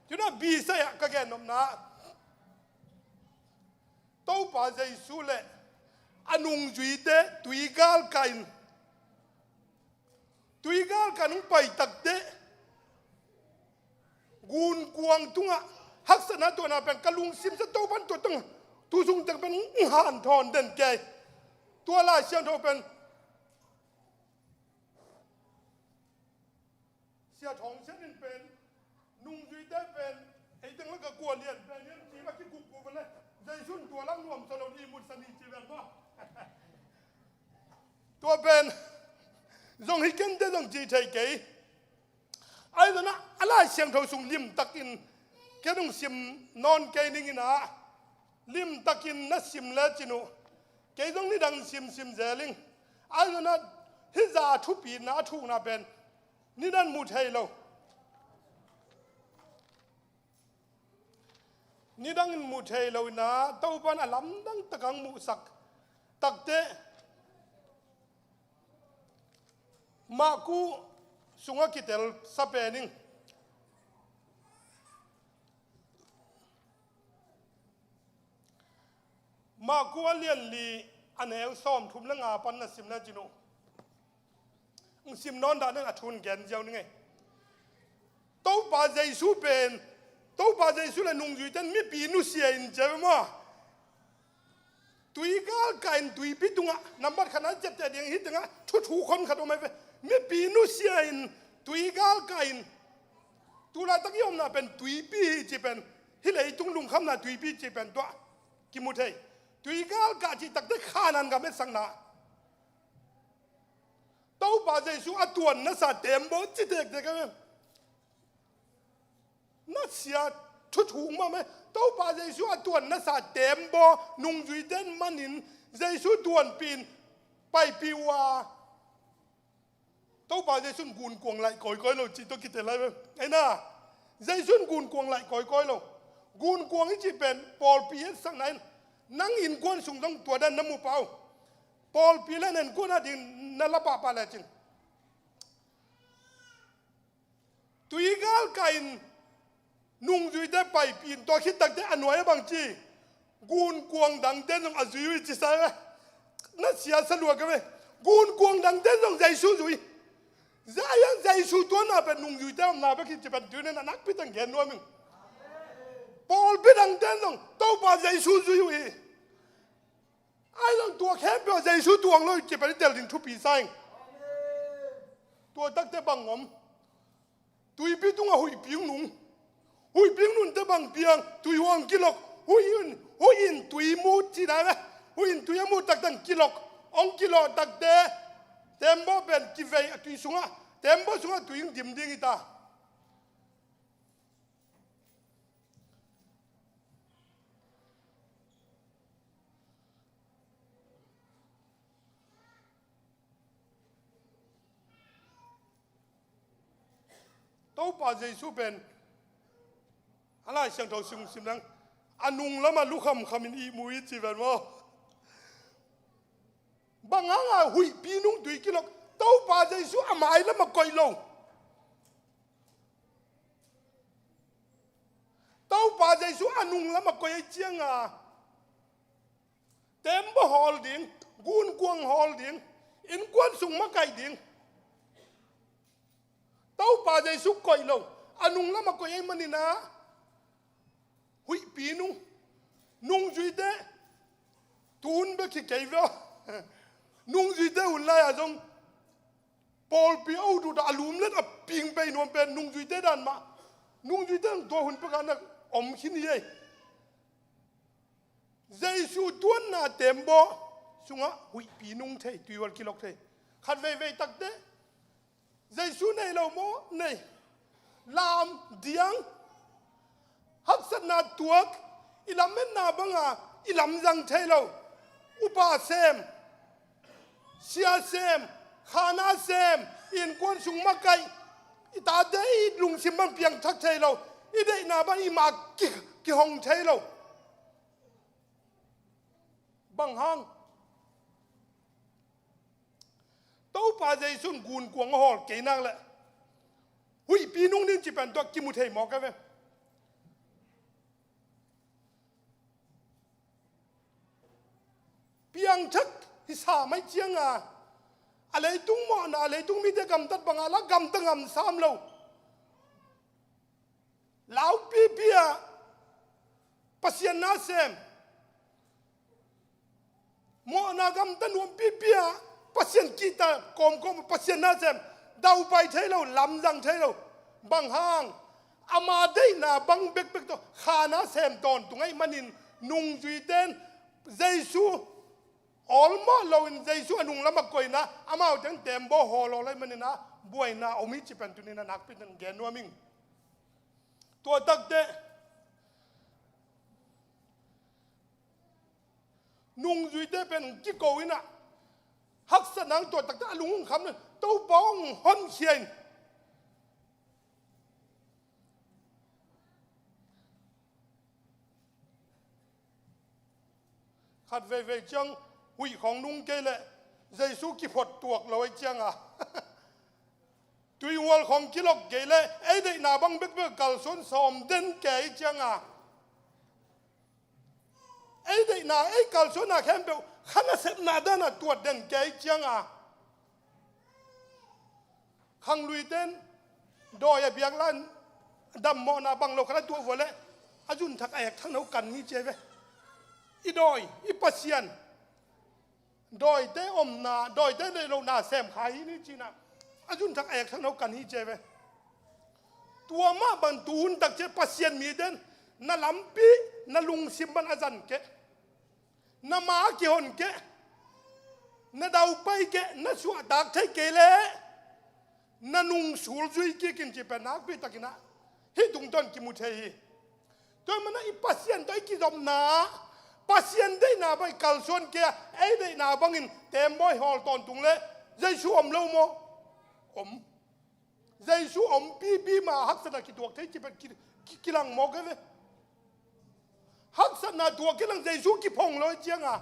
Cunah B sai ah ka gen nopna, Topa Jesu le a nungzuite tui galkah in, tui galkah in hong pai takteh, gunkuang tungah haksatna tuahna pen ka lungsim sa, Topa in tua tungah tu sung teng pen hong hanthawn den kei. Tua Lai Siangtho pen Sia Thawng Sian in pen, nungzuite pen, ei teng la ka kua lian pen hiam ci a kikuk kuk le, Jesu in tua lang nuam sa lo, ihmut sa ni ci ven maw. Tua pen zong hi kei inteh zong ci thei kei. Ahi zongin ah, a Lai Siangtho sung limtakin kei hong sim nawn kei ning in ah, limtakin na sim lecin uh, kei zong nidang sim sim zel ing. Ahi zongin ah, hih zah thupina a thukna pen nidang in mu thei lo. Nidang in mu thei lo in ah, Topa in a lamdang tak hong muhsak takteh, Marku sungah kitel sa pen ing. Marku a lian li, a neu sawmthum le nga pan na sim lecin uh, hong sim nawn dah ning, a thu in gen ziau ning ei. Topa Jesu pen, Topa Jesu le nungzuite in mipi nusia in ci ve maw. Tui galkah in tuipi tungah, nambat khatna ciapteh ding hih tengah thu thuk khon khat om ei ve. Mipi nusia in tui galkah in, tu laitak i omna pen tuipi hi cih pen, hih leitung lungkhamna tuipi cih pen tua kimu thei. Tui galkah cih takteh Kanaan gam etsakna. Topa Jesu a tuan nasa tembaw ci tektek a, na sia thuthuk mahmah. Topa Jesu a tuan nasa tembaw nungzuite in manin Jesu tuanpih in paipih uh a, Topa Jesu in gunkuang laih kawikawi lo cih tawh kitel lai ve. Ei na, Jesu in gunkuang laih kawikawi lo. Gunkuang i cih pen pawlpi etsakna in, nang innkuan sung zong tua dan na mu pah uh. Pawlpi le na innkuan a ding na la pahpah lecin, tui galkah in nungzuite paipih in, tua khit takteh a nuai ah bang ci, gunkuang dangte in zong a zui uh hi ci sa ve. Na sia sa lua ka ve. Gunkuang dangte in zong Jesu zui. Ziahiang Jesu tuanna pen nungzuite omna bek hi cih pen tuni in a nakpi teng gen nuam ing. Pawlpi dangte in zong Topa Jesu zui uh hi. Ahi zong tua khempeuh ah Jesu tuang lo hi cih pen i tel ding thupi sa ing. Tua takteh bang om? Tuipi tungah huihpi hong nung. Huihpi hong nungte bang piang? Tui hong kilok. Huih in, huih in tui mu cihna ve. Huih in tui a mu takteh hong kilok. Hong kilok takteh tembaw pen kivei a tui sungah, tembaw sungah tui hong dim ding hi ta. Topa Jesu pen a Lai Siangtho sung sim leng, a nung lamah lu khamkham in ihmu hi ci ven maw. Bang hanga huihpi nung tui kilok? Topa Jesu a mai lamah koih lo. Topa Jesu a nung lamah koih ahih cianga tembaw hawl ding, gunkuang hawl ding, innkuan sung makaih ding. Topa Jesu koih lo, a nung lamah koih ahih manin ah, huihpi nung, nungzuite, tun bek hi kei ve aw. Nungzuite hun lai-a zong pawlpi a ut ut a, a lumlet a ping pei nuam pen nungzuite dan mah. Nungzuite zong tua hun pekah na om khin hi ei. Jesu tuanna tembaw sungah huihpi nung thei, tuihual kilok thei. Khat veivei takteh Jesu nei lo maw? Nei. Lam diang, haksatna tuak, i lametna banga i lamzang thei lo. Upa sem, sia sem, khana sem, innkuan sung makaih, i tate i lungsim bang piangthak thei lo, i deihna bang i mak ki, kihong thei lo. Bang hang? Topa Jesu'n gunkuang a hawl kei nak leh huihpi nung ding ci pen tua kimu thei mawk a ve. Piangthak hi sa mai cianga, a leitung mawhna, a leitung mite gamtat banga la gamta ngam sam lo. Laupipia Pasian na sem, mawhna gamta nuampipia Pasian kihta kawmkawm Pasian na sem, daupai thei lo, lamzang thei lo. Bang hang? Ama deihna bang bekbek tawh khana sem tawntung ahih manin nungzuite in Jesu awlmawh loin Jesu a nung lamah koihna, amau teng tembaw hawl hawl ahih manin a buaina om hi ci pen tuni-in a nakpi-in gen nuam ing. Tua takteh nungzuite pen kiko in a, haksatna in tua takteh a lung hong kham in, Topa hong honkhia in. Khat veivei ciang huih khawng nung kei leh Jesu kiphot tuak lo ahih cianga, tuihual khawng kilok kei leh ei deihna bang bekbek kalsuan sawm den kei ahih cianga, ei deihna, ei kalsuanna khempeuh kha nasepna dana tuat den kei ahih cianga, khangluite in dawi a biak lai-in dammawhna bang lo khat a tuah vua leh a zunthak a ekthak na uh kan hi ci ve. I dawi, i Pasian, dawite omna, dawite deih lohna sem kha hi ni ci-in a, a zunthak a ekthak na uh kan hi ci ve. Tua mah bang tu hun tak ciang Pasian mite in na lampi, na lungsim bang a zan kei, na ma a kihon kei, na daupai kei, na suahtak thei kei leh na nungsul zui kik in ci pen nakpi takin a hih tungtawn kimu thei hi. Tua ahih manin a i Pasian tawh i kizopna, Pasian deihna bang i kalsuan kei a, ei deihna bangin tembaw i hawl tawntung leh Jesu om lo maw? Om. Jesu ompipi mah haksatna kituak thei ci pen ki, ki, kilang mawk a ve. Haksatna tuak kilang Jesu kiphong lo ahih cianga.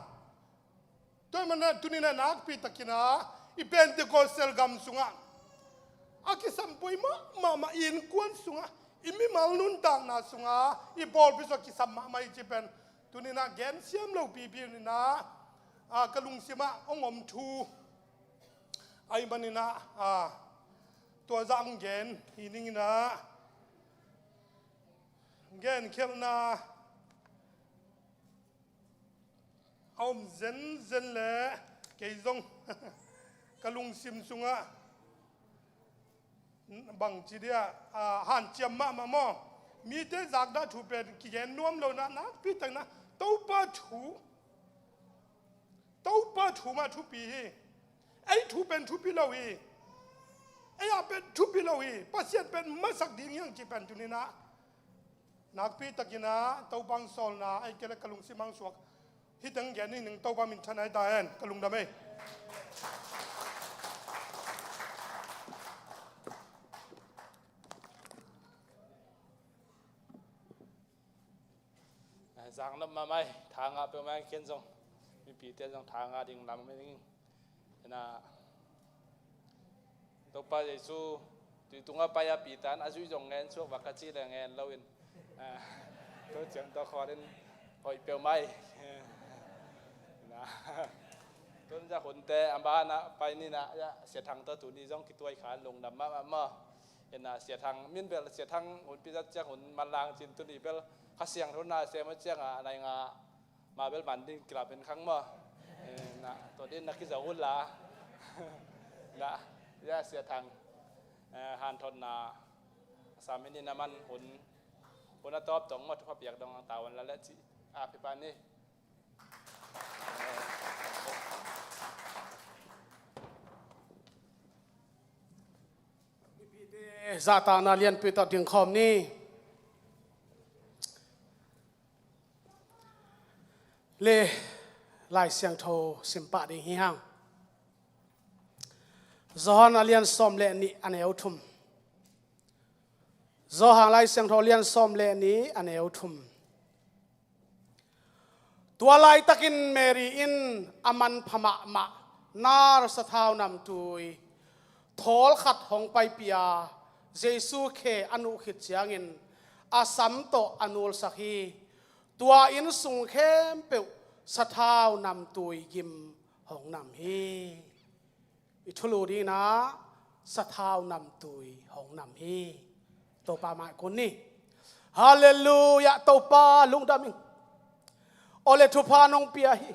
Tua ahih manin a tuni-in a nakpi takin a i Pentecostal gam sungah a kisam poi mahmah, i innkuan sungah, i mimal nuntakna sungah, i pawlpi sungah kisam mahmah hi ci pen tuni-in a gen siam lo pipi in a, a, ka lungsimah hong om thu ahih manin a, a, tua zah hong gen hi ning in a, genkhelhna a om zenzen leh kei zong ka lungsim sungah bangci dia, a, hanciam mahmah maw? Mite zakdah thu pen kigen nuam lo in a, nakpi takin a Topa thu, Topa thu mah thupi hi. Ei thu pen thupi lo hi. Ei ah pen thupi lo hi. Pasian pen masak ding hi hang ci pen tuni-in a nakpi takin a Topa hong sawlna, ei kei leh ka lungsim hong suak. Hih teng gen ning, Topa minthanna hi ta hen, ka lungdam ei. Zang nop mahmah ei, tha ngah peuhmah ei, ken zong. Mipite zong tha ngah ding lam om ing. Ina, Topa Jesu tui tungah pai a Peter in a zui zong ngen suak vak ka cih leh ngen loin, a, tua ciang tua khualin hoih peuhmah ei. Ina, tun zah hunte a banah pai ni in a, Sia Thang tawh tuni zong kituai kha in lungdam mahmah maw? Ina, Sia Thang min bel, Sia Thang hunpi zat ciang hun manlang cin tuni bel Kha Siangtho na sem a ciangah nai nga mah bel man ding kilap in khang maw? Eh, na, tua din na kizo uh la. Na, ya Sia Thang, eh, hanthotna a sam in a man hun, hun a tawp dong maw, thupha piak dong ang tawan la leh ci a pipa ni. Mipite zahtakna lianpi tawh dingkhawm ni. Le, Lai Siangtho sim pah ding hi hang. Johan a lian sawm le nih a neu thum. Johan Lai Siangtho lian sawm le nih a neu thum. Tua laitakin Mary in a manpha mahmah nar sathau namtui thawl khat hong paipih a, Jesu khe a nuh khit ciangin a sam tawh a nulsak hi. Tua inn sung khempeuh sathau namtui gim hong nam hi. I thulu dingin ah sathau namtui hong nam hi. Topa mah i kun ni. Halleluiah, Topa lungdam ing. Aw le thupha nong pia hi.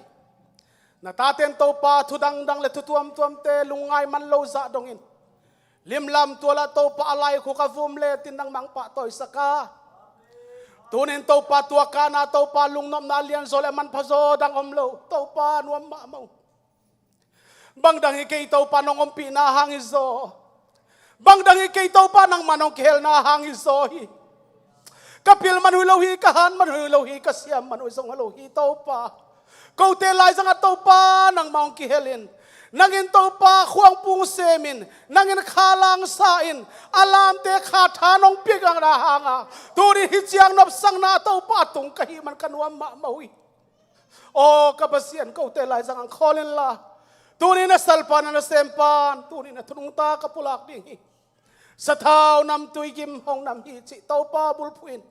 Na taten Topa thu dangdang le thu tuamtuamte lungngai man lo zah dongin limlam tualah Topa a laikhuk a vum le tin nang mangpah tawisak a. Tunin Topa tua kana Topa lungnopna lianzaw le manphazaw dang om lo. Topa nuam mahmah uh. Bangdang hi kei Topa nong ompihna hang hi zaw. Bangdang hi kei Topa nangmah nong kihelna hang hi zaw hi. Ka pil man uh hi lo hi, ka han man uh hi lo hi, ka siam man uh zong hi lo hi Topa. Kote laizangah Topa nangmah hong kihelin, nangin Topa khuangpung semin, nangin khalang sa in, a lamte kha tha nong piakna hanga tuni hi ciang nopsakna Topa tung ka hih man ka nuam mahmah uh hi. Aw ka Pasian, kote laizang ang khawl inla, tuni na salpan, na sempan, tuni na thunungta ka pulak ding hi. Sathau namtui gim hong nam hi cih Topa bulphuh in.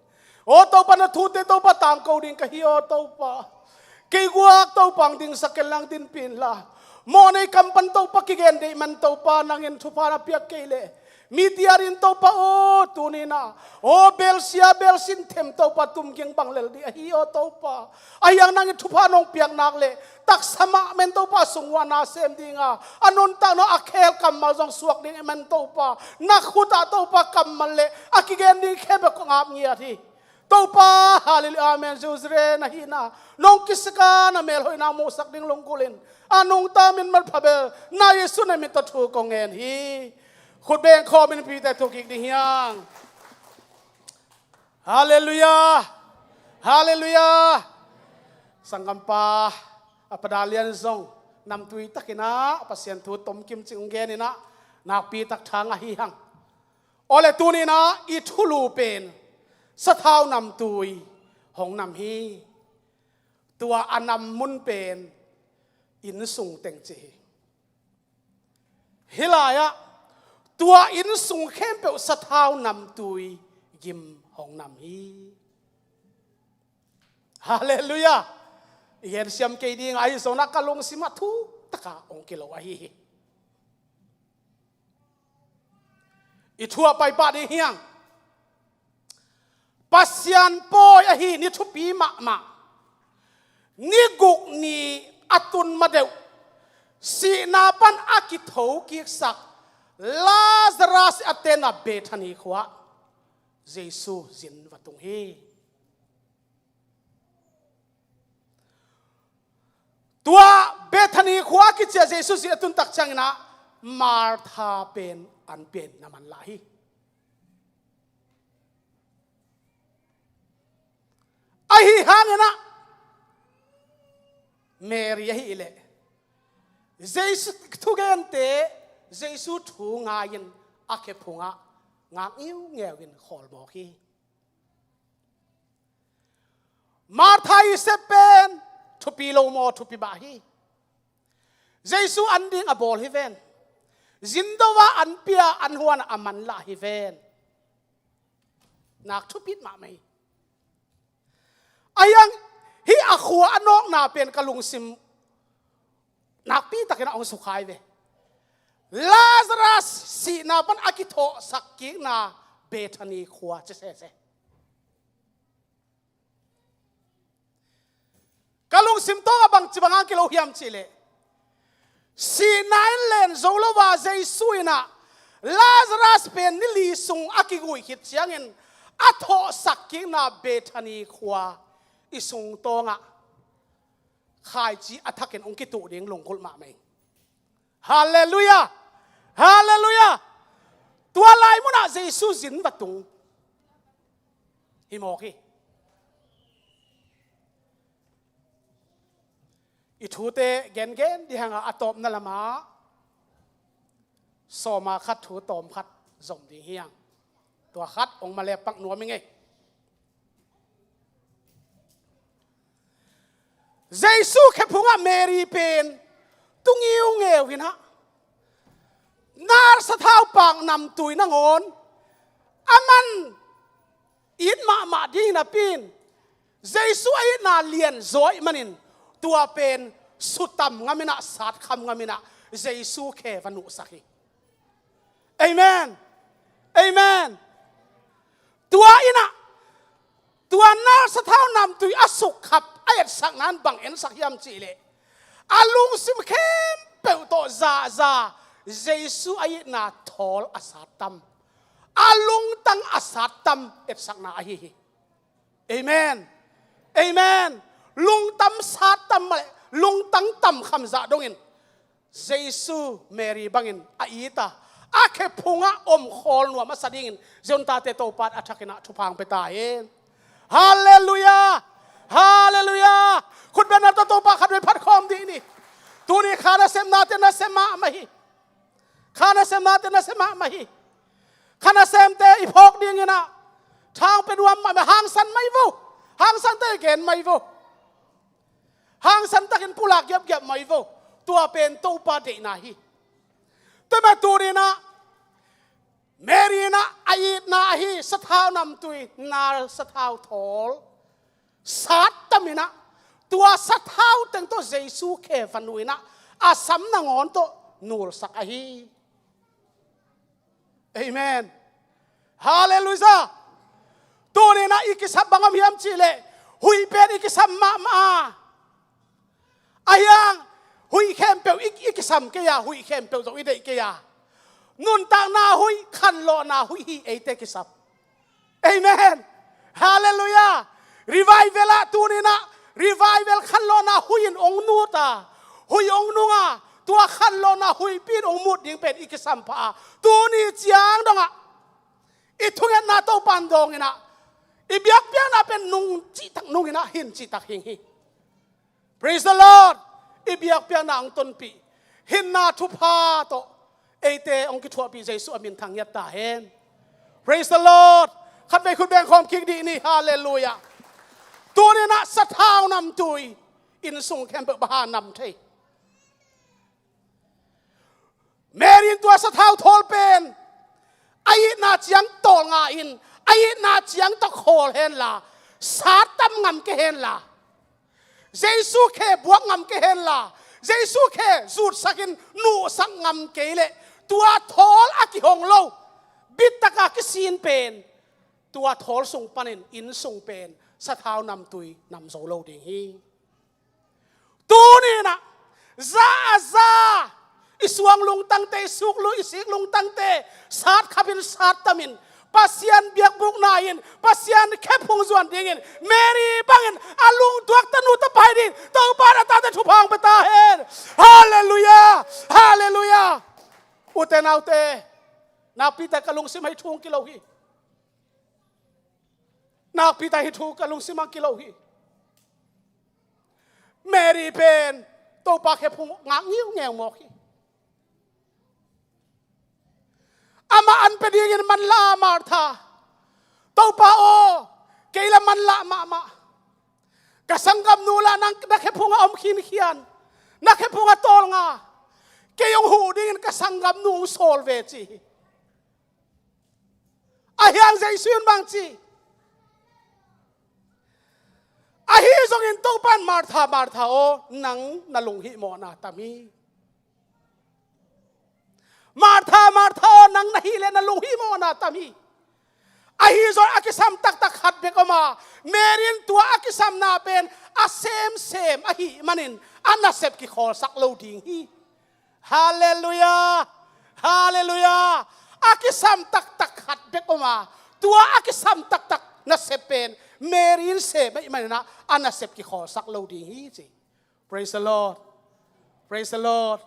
Aw Topa, na thute Topa tangko ding ka hi aw Topa. Kei guak Topa ang dingsak ken lang dinpih inla, mawhnei kam pan Topa kigen deih man Topa nangin thupha na piak kei leh, mi diarin Topa aw tuninah aw belsia belsin them Topa tumging bang lel dih ahi aw Topa. Ahiang nangin thupha nong piak nak leh taksa mah men Topa sung uh a na sem dinga, a nuntak nong a khel kammal zong suak ding i men Topa, na khutah Topa kammal le a kigen ding khempeuh kong ap ngiat hi. Topa, halleluiah, amen. Zuzre na hihna nong kisika na melhoihna muhsak ding lunggulhin a nungta min manpha bel na Jesu na min tawh thu kong ngen hi. Khut beng khawmin pite thukik ding hiang. Halleluiah. Halleluiah. Sanggampa a padalian zong namtui takinah Pasian thu tomkim cing ung geninah nakpi tak thang ahi hang. Awle tuninah i thulu pen sathau namtui hong nam hi. Tua a nam mun pen inn sung teng ci hi. Hih lai-ah tua inn sung khempeuh sathau namtui gim hong nam hi. Halleluiah. I gensiam kei ding ahi zongah ka lungsimah thu taka hong kilo ahi hi. I thuah paipah ding hiang. Pasian pawi ahi ni thupi mahmah, ni guk ni a tun madeuh sihna pan a kithokiksak Lazarus a tenna Bethany khua Jesu zin va tung hi. Tua Bethany khua a kiciah Jesu zin a tun tak cianginah Martha pen an pian na manlah hi. Ahi hanginah Mary ahileh Jesu thugente, Jesu thu ngai-in a khe phungah ngak ngiungeu in khawl mawk hi. Martha i sep pen thupi lo maw, thupi bah hi. Jesu an ding a bawl hi ven. Zindo a an pia an huan a manlah hi ven. Nak thupit mahmah hi. Ahiang hih a khua a nawkna pen ka lungsim nakpi takin a hong sukhai ve. Lazarus sihna pan a kithawhsak kikna Bethany khua ci sese. Ka lungsim tawngah bangci banga kilo hiam cihleh, sihna in len zo lo a Jesu inah Lazarus pen ni li sung a kigui khit ciangin a thawhsak kikna Bethany khua i sung tawngah khaici a thakin hong kituh ding lunggulh mahmah ing. Halleluiah. Halleluiah. Tua lai munah Jesu zin va tung hi mawk hi. I thute gengen dih hangah a tawpna lamah sawma khat thu tawm khat zom ding hiang. Tua khat ong male pak nuam i ngei. Jesu khephungah Mary pen tungiu ngeu hinah nar sathau pak namtui nangawn a man it mahmah ding napi in Jesu a itna lianzaw ahih manin tua pen sutam ngaminah satkham ngaminah Jesu khe va nuhsak hi. Amen. Amen. Tua inah tua nar sathau namtui a sukkhap a etsakna in bang ensak hiam cihleh a lungsim khempeuh tawh zahza Jesu a itna thawl a sattam, a lungtang a sattam etsakna ahi hi. Amen. Amen. Lungtam sattam mah le lungtang tamkham zah dongin Jesu Mary bangin a it a, a khephungah om khawl nuam a sa dingin ziontate Topa in a thakinah thupha ong pia ta hen. Halleluiah. Halleluiah. Khutbetna tawh Topa khatvei phatkhawm dih ni. Tuni kha nasepnate nasem mahmah hi. Kha nasemnate nasem mahmah hi. Kha nasemte i phawk dinginah thang pe nuam mahmah, hangsan mai vo. Hangsan te i gen mai vo. Hangsan takin pulak giapgiap mai vo. Tua pen Topa deihna hi. Tua mah tuninah Mary inah a itna ahi sathau namtui nar sathau thawl sattam inah tua sathau teng tawh Jesu khe va nuh inah a sam nangawn tawh nulsak ahi. Amen. Halleluiah. Tuninah i kisap bang om hiam cihleh huih pen i kisam mahmah a, a hiang huih khempeuh i, i kisam kei a, huih khempeuh zong i deih kei a, nuntakna huih, khanlawhna huih hi eite kisap. Amen. Halleluiah. Revival ah tuninah revival khanlawhna huih in ong nut a, huih ong nung a, tua khanlawhna huihpi in ong mut ding pen i kisampha a, tuni ciang dongah i thungetna Topa in dawnginah i biakpiakna pen nung cihtak nunginah hin cihtak hing hi. Praise the Lord. I biakpiakna ong tonpih, hinna thupha tawh eite ong kithuahpih Jesu a min thang ngiat ta hen. Praise the Lord. Khatvei khut beng khawm kik dih ni. Halleluiah. Tuninah sathau namtui innsung khempeuh bang ha nam thei. Mary in tua sathau thawl pen a itna ciang tawlnga in, a itna ciang tawh khawl henla, sattam ngam kei henla, Jesu khe buak ngam kei henla, Jesu khe zutsakin nuhsak ngam kei leh tua thawl a kihong lo bittaka kisin pen tua thawl sung panin innsung pen sathau namtui nam zo lo ding hi. Tuninah za a za i suang lungtangte, i suk lu, i sik lungtangte satkhapin sattamin Pasian biakbukna in Pasian khephung zuan dingin Mary bangin a lungtuak tanu tapai ding Topa in a tate thupha ong pia ta hen. Halleluiah. Halleluiah. Ute naute, nakpite ka lungsim ah hih thu ong kilo hi. Nakpite hih thu ka lungsim ah kilo hi. Mary pen Topa khephung ngak ngiungeu mawk hi. Amah an pia dingin manlah a Martha, Topa aw, kei la manlah mahmah. Ka sanggamnu lah nang na khephungah om khinkhian, na khephungah tawlnga, kei hong huh dingin ka sanggamnu hong sawl ve ci hi. Ahi hang Jesu in bang ci? Ahi zongin Topa in Martha, Martha aw, nang na lunghihmawhna tam hi. Martha, Martha aw, nang na hih leh na lunghihmawhna tam hi. Ahi zongin a kisam taktak khat bek om a, Mary in tua a kisamna pen a semsem ahih manin a nasep kikhawlsak lo ding hi. Halleluiah. Halleluiah. A kisam taktak khat bek om a, tua a kisam taktak nasep pen Mary in sem ahih manin a nasep kikhawlsak lo ding hi ci. Praise the Lord. Praise the Lord.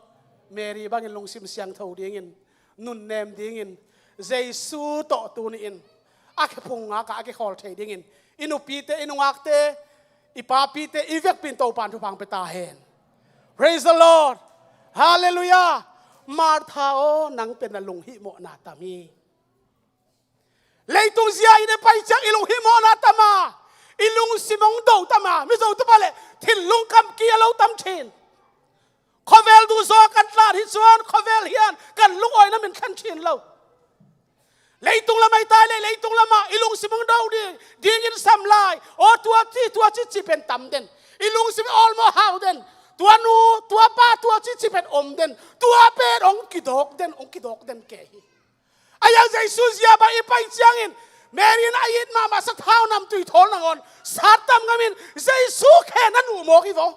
Mary bangin lungsim siangtho dingin, nunnem dingin, Jesu tawh tuni-in a khephung ngakah a kikhawl thei dingin i nupite, i nungakte, i papite, i vekpi in Topa in thupha ong pia ta hen. Praise the Lord. Halleluiah. Martha aw, nang pen na lunghihmawhna tam hi. Leitung zia in i pai ciang i lunghihmawhna tam a, i lungsim hong do tam a, Mizo tapa le thinlung kam kia lo tam thin. Khuavel duhzaw kan tlan hi cuan, khuavel hian kan lungawina min thlen thin lo. Leitung lamah i tai le, leitung lamah i lungsim hong do ding, dingin sam lai. Aw, tua ci, tua ci, ci pen tam den. I lungsim awlmawh hau den. Tua nu, tua pa, tua ci, ci pen om den. Tua pen hong kidawk den, hong kidawk den ke hi. A yang Jesu zia bang i pai ciangin, Mary in a it mahmah sathau namtui thawl nangawn, sat tam ngamin Jesu khen a nuh mawk hi vaw.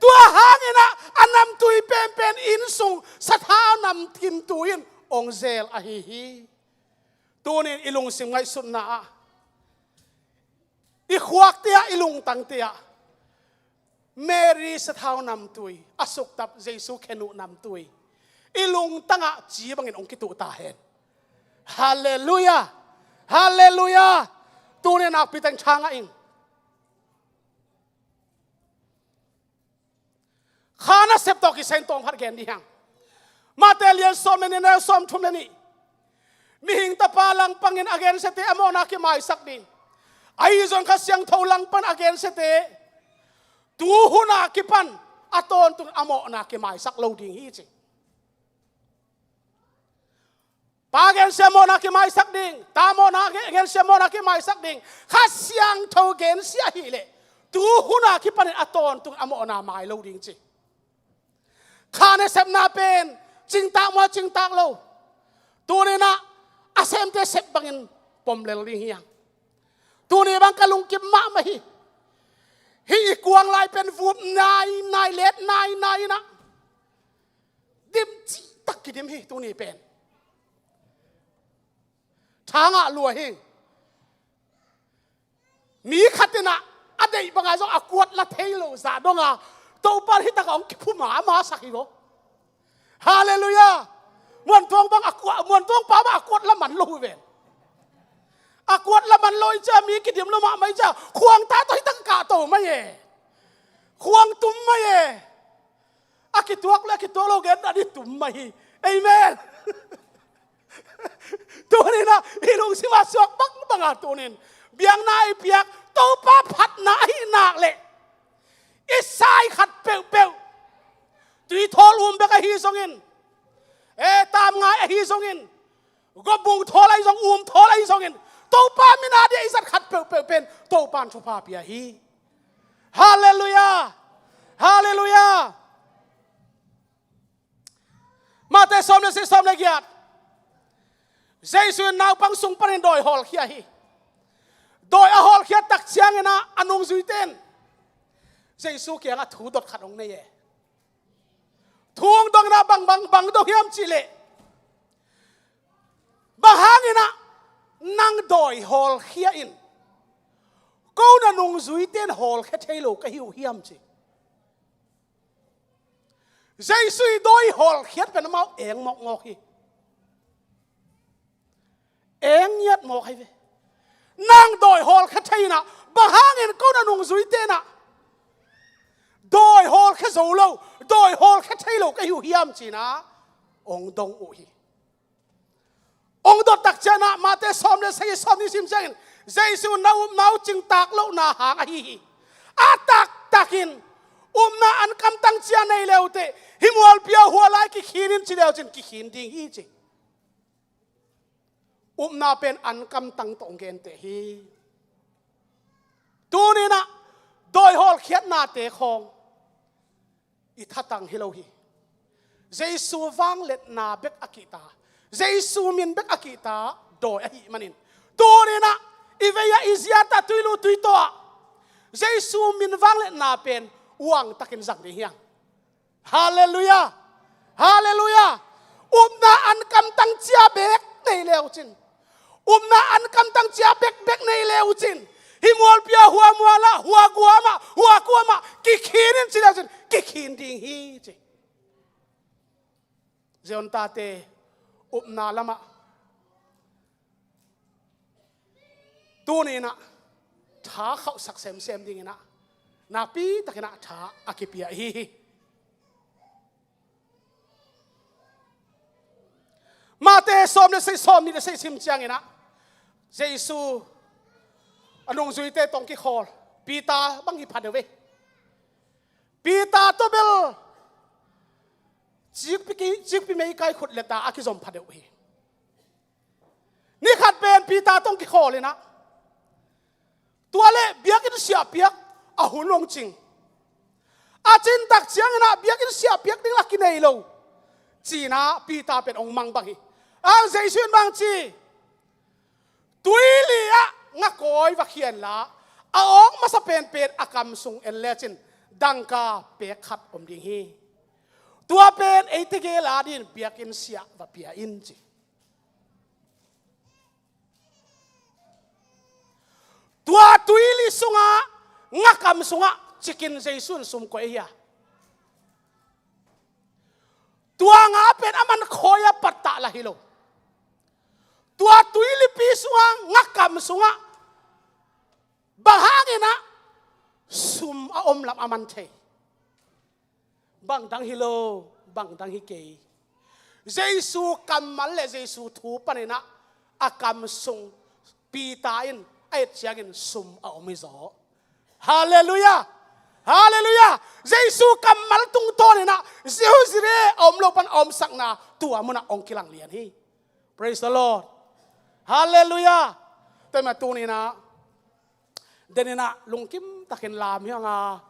Tua hangin ah a namtui penpen inn sung sathau namkim tui in hong zel ahi hi. Tunin i lungsim ngaihsutna ah, i khuakte ah, i lungtangte ah, Mary sathau namtui, a suktap Jesu khen uh namtui, i lungtangah ci bangin hong kituh ta hen. Halleluiah. Halleluiah. Tunin nakpi teng thangah ing. Kha nasep tawh kisai in tawm khat gen dih hang. Mate lian sawm le nih, neu sawm thum le nih. Mihing Tapa langpangin a gensiate a mawhna kimaisak ding. Ahi zong Kha Siangtho langpan a gensiate tu huna kipan a tawntung a mawhna kimaisak lo ding hi ci. Pa gensia mawhna kimaisak ding, ta mawhna ge-, gensia mawhna kimaisak ding, Kha Siangtho gensia hileh tu huna kipanin a tawntung a mawhna mai lo ding ci. Kha nasepna pen cingtak maw, cingtak lo? Tuninah a semte sep bangin pom lel ding hiang. Tuni bang ka lungkim mahmah hi. Hih i kuang lai pen vup nai nai, let nai nai inah dim cihtak kidim hi tuni pen. Thangah lua hi. Mi khat inah a deih bangah zong a kuat la thei lo zah donga Topa hih takah hong kiphum a, a masak hi vaw. Halleluiah. Muantuang bang a kuat, Muantuang pa bang a kuat la man lo hi ven. A kuat la man lo i cia mi kidim lo mahmah i cia khuang ta tawh hih takah kahto mai e. Khuang tum mai e. A kituak le a kituak lo gen a di tum mai hi. Amen. Tuninah i lungsimah suak bangbanga tunin biakna i piak Topa phatna ahi nak leh i sai khat peuhpeuh, tui thawl um bek ahi zongin, e, tam ngai ahi zongin, gobung thawl ahi zong, um thawl ahi zongin, Topa mina dia i zat khat peuhpeuh pen Topa in thupha pia hi. Halleluiah. Halleluiah. Mate sawm le sagih, sawm le giat. Jesu in naupang sung panin dawi hawlkhia hi. Dawi a hawlkhia tak cianginah a nungzuite in Jesu kiangah thu dot khat hong nei e. Thu hong dong inah bang, bang, bang dong hiam cihleh, bang hanginah nang dawi hawlkhia in ko na nungzuite in hawlkhia thei lo ka hi uh hiam ci. Jesu i dawi hawlkhiat pen amau eng mawkmawk hi. Eng ngiat mawk hi ve. Nang dawi hawlkhia thei inah bang hangin ko na nungzuite inah dawi hawlkhia zo lo, dawi hawlkhia thei lo ka hi uh hiam cinah hong dong uh hi. Hong dot tak cianah Mate sawm le sagih, sawm nih sim ciangin Jesu na upna uh cingtak lohna hang ahi hi. A taktakin upna an kamtang cia nei leuteh hih mualpi a hua lai kikhin in ci leucin kikhin ding hi ci. Upna pen an kamtang tawh hong genteh hi. Tuninah dawi hawlkhiatnate khawng i thatang hi lo hi. Jesu vangliatna bek a kihta, Jesu min bek a kihta dawi ahih manin, tuninah i vei-ah i ziatah tuilu tuitaw-ah Jesu min vangliatna pen uangtakin zang ding hiang. Halleluiah. Halleluiah. Upna an kamtang cia bek nei leucin, upna an kamtang cia bekbek nei leucin, hih mualpi a hua mualah, hua guamah, hua kuamah kikhin in ci leucin kikhin ding hi ci. Zion tate, upna lamah tuninah tha khauhsak semsem dinginah nakpitakinah tha a kipia ahi hi. Mate sawm le sagih, sawm nih le sagih sim ciangin ah Jesu a nungzuite tawh hong kikhawl. Peter bang hi pha deuh ve. Peter tawh bel cikpi, cikpi meikai khut leta a kizom pha deuh hi. Ni khat pen Peter tawh hong kikhawl in ah, tua leh biakinn siah piak a hun hong cing. A cin tak ciangin ah biakinn siah piak ding la kinei lo, ci-in ah Peter pen hong mang bang hi. A Jesu in bang ci, tuili ah ngakawi va khia inla, a awng masa penpen a kam sung en lecin dangka pek khat om ding hi. Tua pen eite gel adingin biakinn siah va pia in, ci. Tua tuili sungah, ngakam sungah cikin Jesu in sum koih hi a. Tua nga pen a man khawi a pattah la hi lo. Tua tuilipi sungah, ngakam sungah bang hangin ah sum a om lam a man thei? Bang dang hi lo, bang dang hi kei. Jesu kammal le Jesu thu panin ah a kam sung Peter in a et ciangin sum a om hi zaw. Halleluiah! Halleluiah! Jesu kammal tungtawnin ah ziuzire a om lo pan a omsakna tua munah hong kilang lian hi. Praise the Lord! Halleluiah! Tua mah tuni-in ah, den in ah lungkim takin lam hi hang a,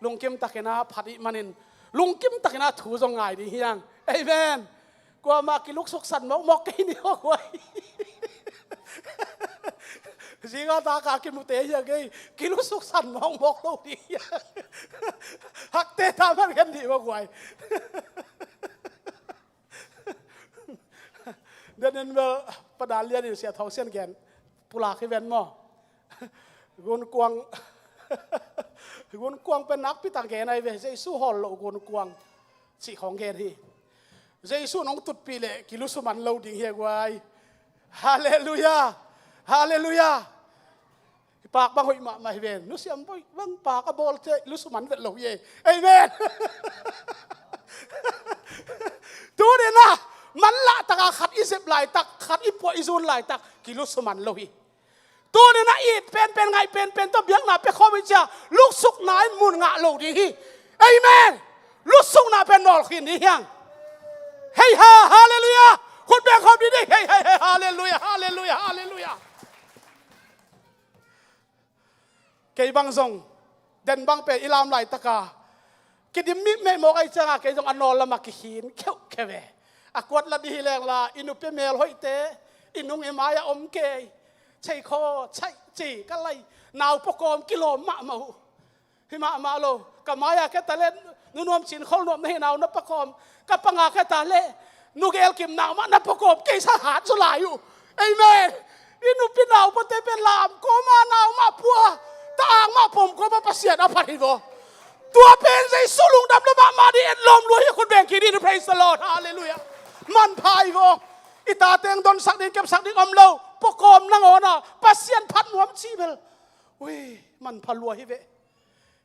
lungkim takin ah phat i hih manin lungkim takin ah thu zong ngai ding hi hang. Amen. Kuamah kiluksuk san mawkmawk kei ni aw guai. Zinga taka kimute hi a, kei kiluksuk san mawkmawk lo ding hi hang. Hakte ta man gen ni aw guai. Den in bel Pa Dal Lian in Sia Thawng Sian gen pulak hi ven maw. Gunkuang, gunkuang pen nakpi tak gen ahi ve, Jesu hawl loh gunkuang cih khawng gen hi. Jesu nong tutpih leh kilusu man lo ding hi a guai. Halleluiah! Halleluiah! Hi pak bang hoih mahmah hi ven. Nusiam bang pak a bawl ciang lusu man vet lo hi e. Amen. Tuni-in ah manlah takah khat i zep laitak, khat i puah i zun laitak kilusu man lo hi. Tuni-in ah it penpen, ngaih penpen tawh biakna pia khawm i hih ciang luksukna in mun ngah lo ding hi. Amen. Luksukna pen nawlkhin ding hi hang. Hei ha, halleluiah. Khut beng khawm ding hi. Hei, hei, hei, halleluiah, halleluiah, halleluiah. Kei bang zong, den bang pen i lam laitaka kidim mihmeh mawk ahih cianga kei zong a nawl lamah kikhin kheuhkheuh e. A kuat la dih hi lengla, i nupi mel hoihte i nung i mai-ah om kei. Cheikhaw, cheih, ci ka lai. Nau pua kawm kilawm mahmah uh. Hi mahmah lo. Ka mai-a keta le Nu Nuam Cin Khol Nuam na hi nau na pua kawm. Ka panga keta le Nu Gel Kim nau mah na pua kawm. Kei sa hat zaw lai uh. Amen. I nupi nau puate pen lam kawma nau mah pua, ta-ang mah pom kawma Pasian a phat hi vaw. Tua pen Jesu lungdam lua mahmah ding, en lawm lua hi. Khut beng kik ding, praise the Lord, halleluiah. Manpha hi vaw. I tate hong donsak ding, kepsak ding om lo. Pua kawm nangawn a Pasian phat nuam cih bel, ui, manpha lua hi ve.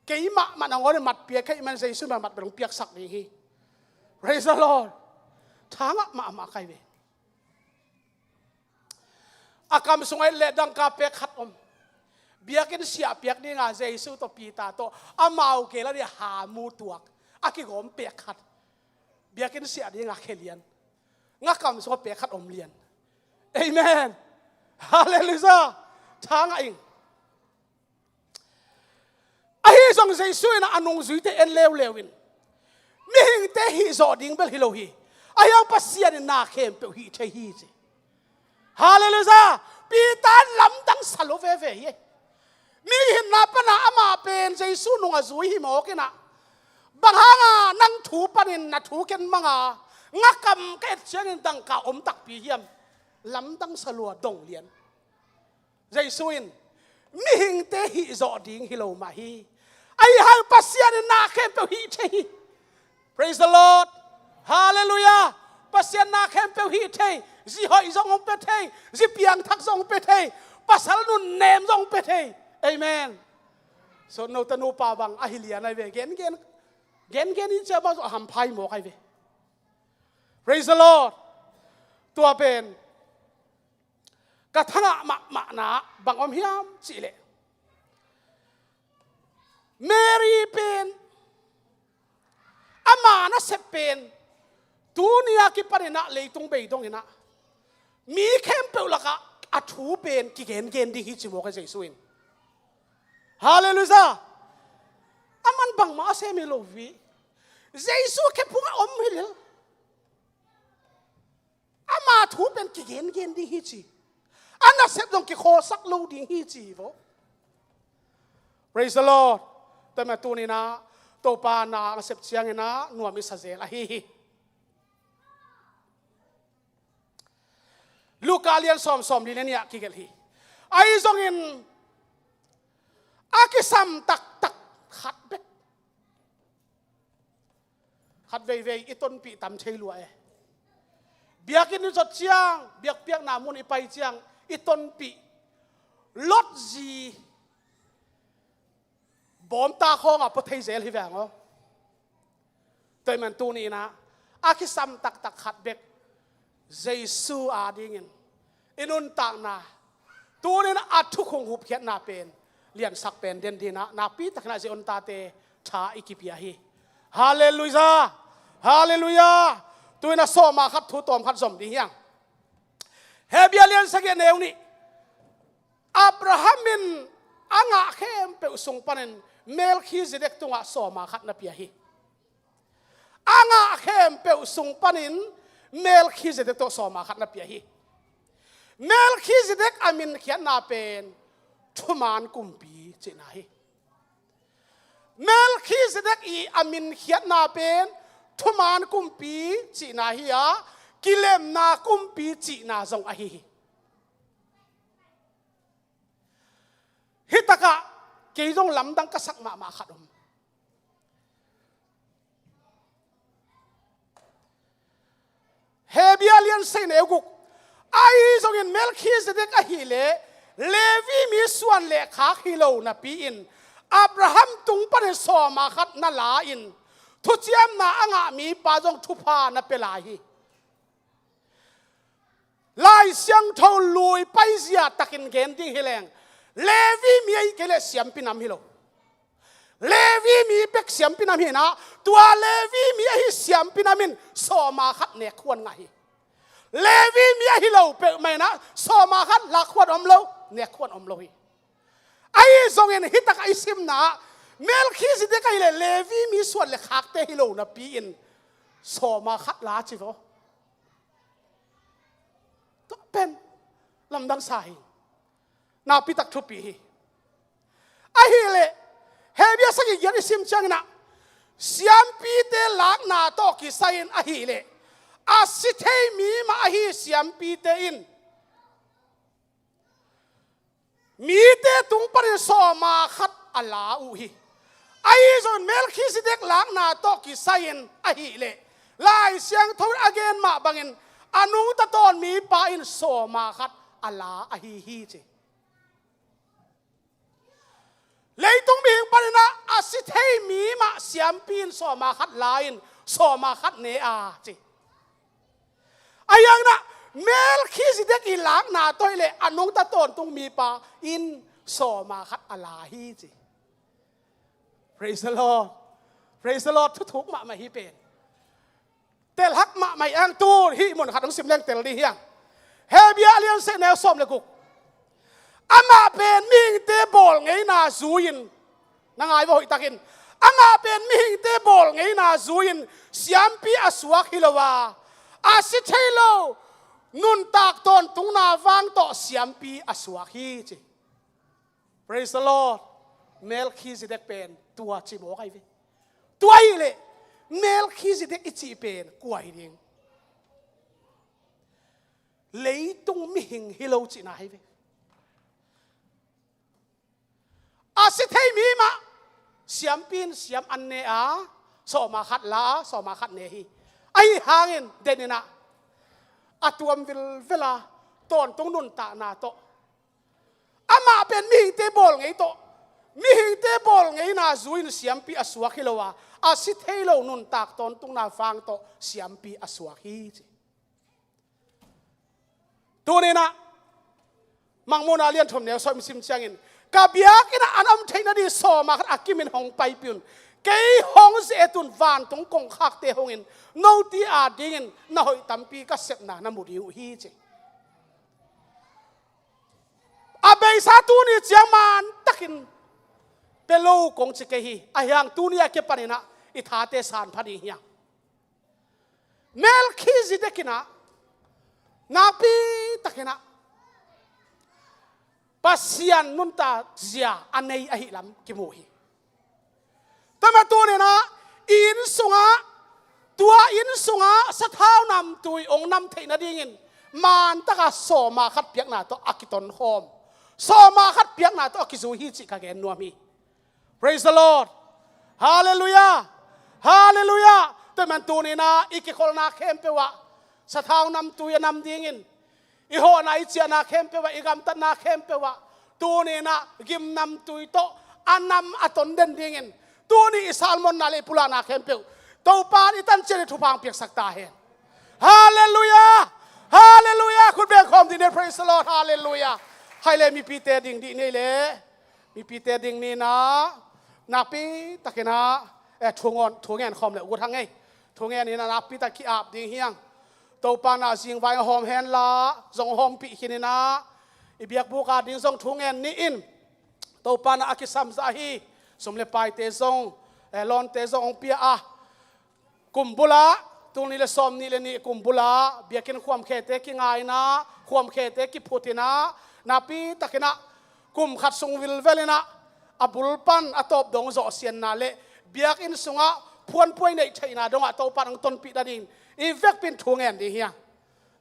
Keimah mah nangawn in mat pia ka hih man Jesu mah mat bel hong piaksak ding hi. Praise the Lord. Tha ngah mahmah ka hi ve. A kam sungah leh dangka pek khat om. Biakinn siah piak dinga Jesu tawh Peter tawh amau gel a dih hamu tuak a kigawm pek khat. Biakinn siah dinga khia lian. Nga kam sungah pek khat om lian. Amen. Halleluiah. Tha ngah ing. Ahi zong Jesu in a nungzuite en leuleu in, mihingte hih zawh ding bel hi lo hi. Ahi hang Pasian in na khempeuh hih thei hi, ci. Halleluiah. Peter in lamdang sa lo veve hi. Mihingna pana amah pen Jesu nung a zui hi mawk in ah, bang hanga nang thu panin na thu ken manga nga kam ka et ciangin dangka om takpi hiam? Lamdang sa lua, dong lian. Jesu in mihingte hih zawh ding hi lo mah hi. Ahi hang Pasian in na khempeuh hih thei hi. Praise the Lord. Halleluiah. Pasian na khempeuh hih thei. Zi hoih zong hong pia thei. Zi piangthak zong hong pia thei. Pasal nunnem zong hong pia thei. Amen. So, no tanu pa bang ahi lian ahi ve. Gen gen, gen gen in cia bang zong a hampha hi mawk ahi ve. Praise the Lord. Tua pen ka thangah mahmahna bang om hiam cihleh, Mary pen, ama nasep pen, tuni a kipaninah leitung bei donginah mi khempeuh lakah a thu pen kigengen ding hi ci mawk a Jesu in. Halleluiah. Aman bangmah a sem hi lo hi. Jesu khephungah om hi lel. Ama thu pen kigengen ding hi ci. A nasep zong kikhawlsak lo ding hi ci hi vaw. Praise the Lord. Tua mah tuninah Topa na a nasep cianginah nuam i sa zel ahi hi. Luka lian sawm, sawmli le nih ah kigelh hi. Ahi zongin a kisam taktak khat bek. Khat veivei i tonpih tam thei lua e. Biakinn i zot ciang, biakpiakna mun i pai ciang i tonpih Lot zi bawmta khawngah pua thei zel hi veng aw. Tua ahih man tuni inah a kisam taktak khat bek Jesu adingin i nuntakna, tunin a thukhun hupkhiatna pen liansak pen den dinah nakpi takinah Zion tate tha i kipia hi. Halleluiah. Halleluiah. Tuinah sawma khat thu tawm khat zom ding hiang. Hebru lian sagih neu nih. Abraham in a ngah khempeuh sung panin Melkhizedek tungah sawma khat na pia hi. A ngah khempeuh sung panin Melkhizedek tawh sawma khat na pia hi. Melkhizedek a min khiatna pen thuman kumpi cihna hi. Melkhizedek i a min khiatna pen thuman kumpi cihna hi a, kilemna kumpi cihna zong ahi hi. Hitakah kei zong lamdang ka sak mahmah khat om. Hebru lian sagih neu guk. Ahi zongin Melkhizedek ahileh Levi mi suan le khak hi lo napi-in Abraham tung panin sawma khat na la-in thuciamna a ngah mipa zong thupha na pia lai hi. Lai Siangtho lui paizia takin gen ding hileng Levi mi ahi kei leh siampi nam hi lo. Levi mi bek siampi nam hinah, tua Levi mi ahi siampi nam in sawma khat nek khuan ngah hi. Levi mi ahi lo peuhmah inah sawma khat lak khuan om lo, nek khuan om lo hi. Ahi zongin hitakah i simna ah Melkhizedek ahileh Levi mi suan le khakte hi lo napi-in sawma khat la ci vaw. Tua pen lamdang sa hi. Nakpitak thupi hi. Ahileh Hebru sagih giat i sim cianginah siampite lakna tawh kisai-in ahileh a si thei mi mah ahi siampite in mite tung panin sawma khat a la uh hi. Ahi zongin Melkhizedek lakna tawh kisai-in ahileh Lai Siangtho in a gen mah bangin a nungta tawn mipa in sawma khat a la ahi hi ci. Leitung mihing paninah a si thei mi mah siampi in sawma khat la-in sawma khat ne a ci. Ahi hanginah Melkhizedek i lakna tawh hileh a nungta tawntung mipa in sawma khat a la hi ci. Praise the Lord. Praise the Lord. Thuthuk mahmah hi pen. Telhak mahmah hi ang tu hih mun khat hong sim leng tel ding hiang. Hebru lian sagih neu sawm le guk. Amah pen mihingte bawl ngeina zui-in na ngai va hoihtakin. Amah pen mihingte bawl ngeina zui-in siampi a suak hi lo a, a si thei lo nuntak tawntungna vang tawh siampi a suak hi ci. Praise the Lord. Melkhizedek pen tua ci mawk ahi ve. Tua hileh Melkhizedek i cih pen kua hi ding? Leitung mihing hi lo cihna hi ve. A si thei mi mah siampi in siam an ne a, sawma khat la a, sawma khat ne hi. Ahi hangin deninah a tuam vilvel a tawntung nuntakna tawh amah pen mihingte bawl ngei tawh, mihingte bawl ngeina zui-in siampi a suak hi lo a, a si thei lo nuntak tawntungna vang tawh siampi a suak hi ci. Tuni-in ah Mangmuhna lian thum neu sawm sim ciangin, ka biakinn ah an om theihna ding sawma khat a kimin hong paipih un. Kei hong ze-et un, vantung kongkhakte hong in, note adingin na hoih tampi ka sepna na mu ding uh hi, ci. A beisa tuni ciang mantakin pia lo kong ci kei hi. Ahih hang tuni a kipanin ah i thate sanpha ding hi hang. Melkhizedek in ah nakpi takin ah Pasian nuntakzia a nei ahih lam kimu hi. Tua mah tuni-in ah i inn sungah, tua inn sungah sathau namtui hong nam theihna dingin mantaka sawma khat piakna tawh a kitonkhawm, sawma khat piakna tawh a kizui hi cih ka gen nuam hi. Praise the Lord. Halleluiah. Halleluiah. Tua man tuni-in ah i kikholna khempeuh ah sathau namtui a nam dingin, i hawhna i ciahna khempeuh ah, i gamtatna khempeuh ah tuni-in ah gim namtui tawh a nam a ton den dingin, tuni i salmonna le i pulakna khempeuh Topa in i tan ciat i thupha hong piaksak ta hen. Halleluiah. Halleluiah. Khut beng khawm dih ni. Praise the Lord. Halleluiah. Hai le mipite ding dih ni le. Mipite ding ni-in ah nakpi takin ah, eh, thu ngen, thu ngen khawm le uh thang ei. Thu ngen in ah nakpi tak ki-ap ding hi hang. Topa in ah zingvai hong hawm hen la, zong hawmpih khin in ah, i biakbuk ading zong thu ngen ni in. Topa in ah a kisam zah hi. Sum le paite zong, eh, lawnte zong hong pia a, kum bul ah, tul nih le sawm nih le nih kum bul ah biakinn khuamkhete kinga in ah, khuamkhete kiphut in ah, nakpi takin ah kum khat sung vilvel in ah, a bul pan a tawp dong zawhsiatna le biakinn sungah phuanpuai neih theihna dongah Topa in hong tonpih nadingin i vekpi in thu ngen ding hi hang.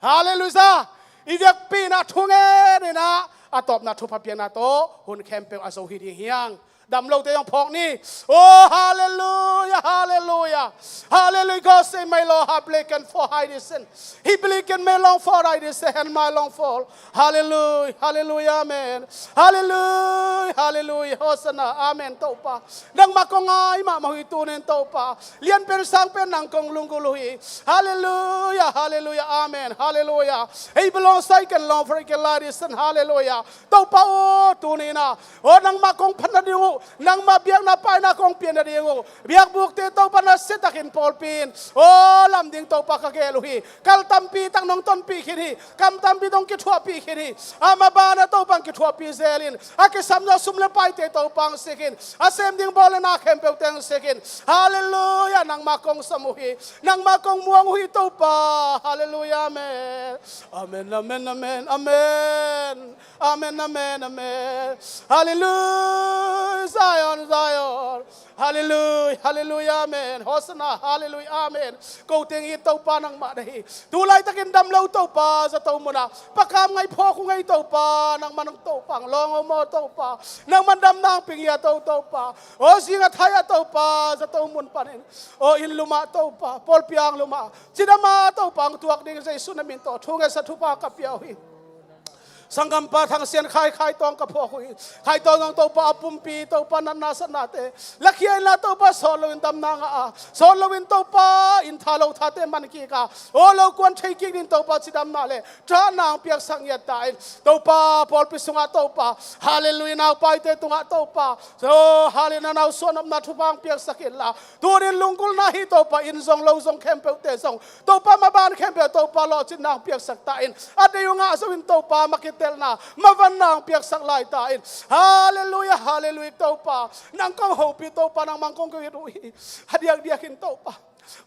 Halleluiah. I vekpi in ah thu ngen in ah, a tawpna thupha piakna tawh hun khempeuh a zo hi ding hi hang. Dam lote zong phawk ni. Oh, halleluiah, halleluiah. Halleluiah. God say, "My Lord, how blicken for hide sin. He blicken my long for hide sin, and my long for." Halleluiah, halleluiah, amen. Halleluiah, halleluiah, Hosanna, amen. Topa, nangmah kong ngai mahmah uh hi tuni-in Topa. Lianpen sangpen nang kong lunggulh uh hi. Halleluiah, halleluiah, amen, halleluiah. Ei belong sai ken long for ken lai disen, halleluiah. Topa aw, tuni-in ah, aw, nangmah kong phat nading uh, nangmah biakna paina kong piak nading uh, biakbukte Topa na siatakin pawlpi in, aw, lam ding Topa ka gel uh hi. Kal tampi tak nong tonpih khin hi. Kam tampi tawh kithuahpih khin hi. A maban ah Topa hong kithuahpih zel in, a kisam zawh sum le paite Topa hong sik in, a sem ding bawl le na khempeuhte hong sik in. Halleluiah, nangmah kong sam uh hi. Nangmah kong muang uh hi Topa. Halleluiah, amen. Amen, amen, amen, amen. Amen, amen, amen. Halleluiah, Zion, Zion. Halleluiah, halleluiah, amen. Hosanna, halleluiah, amen. Ko teng hi Topa, nangmah deih hi. Tu laitakin dam lo Topa, zato munah pakam ngai phawk uh ngei Topa, nangmah nang Topa hong lawng om aw Topa. Nangmah damna hong pia ngiat aw Topa. Aw, zing a thai ah Topa, zato mun panin, aw, inn lumah Topa, pawlpi ang lumah, cidam ah Topa hong tuak ding Jesu na min tawh thu ngetsa thupha ka pia uh hi. Sanggampa Thang Sian Khai, Khai Tawng ka phawk uh hi. Khai Tawng zong Topa a pumpi Topa natna satnate lakhia inla Topa sawt loin damna ngah a, sawt loin Topa inn tha lo thate man kik a, aw, lo kuan thei kik ding Topa cidamna le tha nang piaksak ngiat ta in. Topa pawlpi sungah Topa, halleluiah, naupaite tungah Topa, aw, halleluiah, nau suan omna thupha hong piaksak inla, tuni-in lunggulhna hi Topa, inn zong lo zong khempeuhte zong Topa maban khempeuh Topa lawhcinna hong piaksak ta in. A deih uh ngah zo in Topa, makitelna, mavanna hong piaksak lai ta in. Halleluiah, halleluiah Topa. Nang kong hopih Topa, nangmah kong kawit uh hi. A diakdiakin Topa,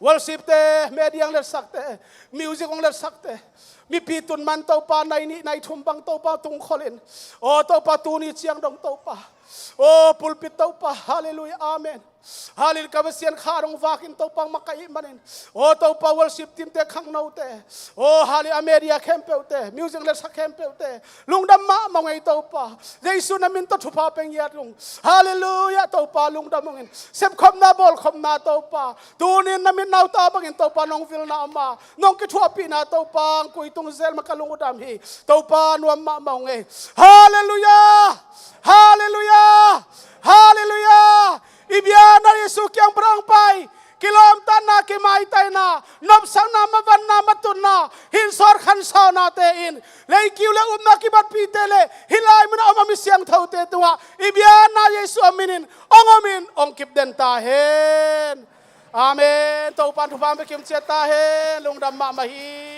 worship-te, media hong letsakte, music hong letsakte, mipi tun man Topa, nai nih nai thum bang Topa tungkhol in, aw Topa, tuni ciang dong Topa, aw pulpit Topa, halleluiah, amen. Halleluiah, ka Pasian kha dong vakin Topa hong makaih manin, aw Topa, worship team-te, khangnote, aw halleluiah, a media khempeuhte, music letsak khempeuhte, lungdam mahmah ung ei Topa. Jesu na min tawh thupha pia ngiat ung. Halleluiah, Topa lungdam ung in, sepkhopna bawlkhopna Topa, tuni-in na mit nau ta bangin Topa nong vilna om a, nong kithuahpihna Topa hong kuitung zel mah ka lung uh dam hi. Topa nuam mahmah ung ei. Halleluiah! Halleluiah! Halleluiah! I biakna Jesu kiang pan hong pai, kilawmtatna, kimaitaina, nopsakna, mavanna, matutna, hinsawt khansawnate in leikiu le upna kibatpihte le hih lai munah om a mi siangthote tungah i biakna Jesuh a minin hong omin hong kipden ta hen. Amen. Topa'n thupha hong pia kimciat ta hen. Lungdam mahmah hi.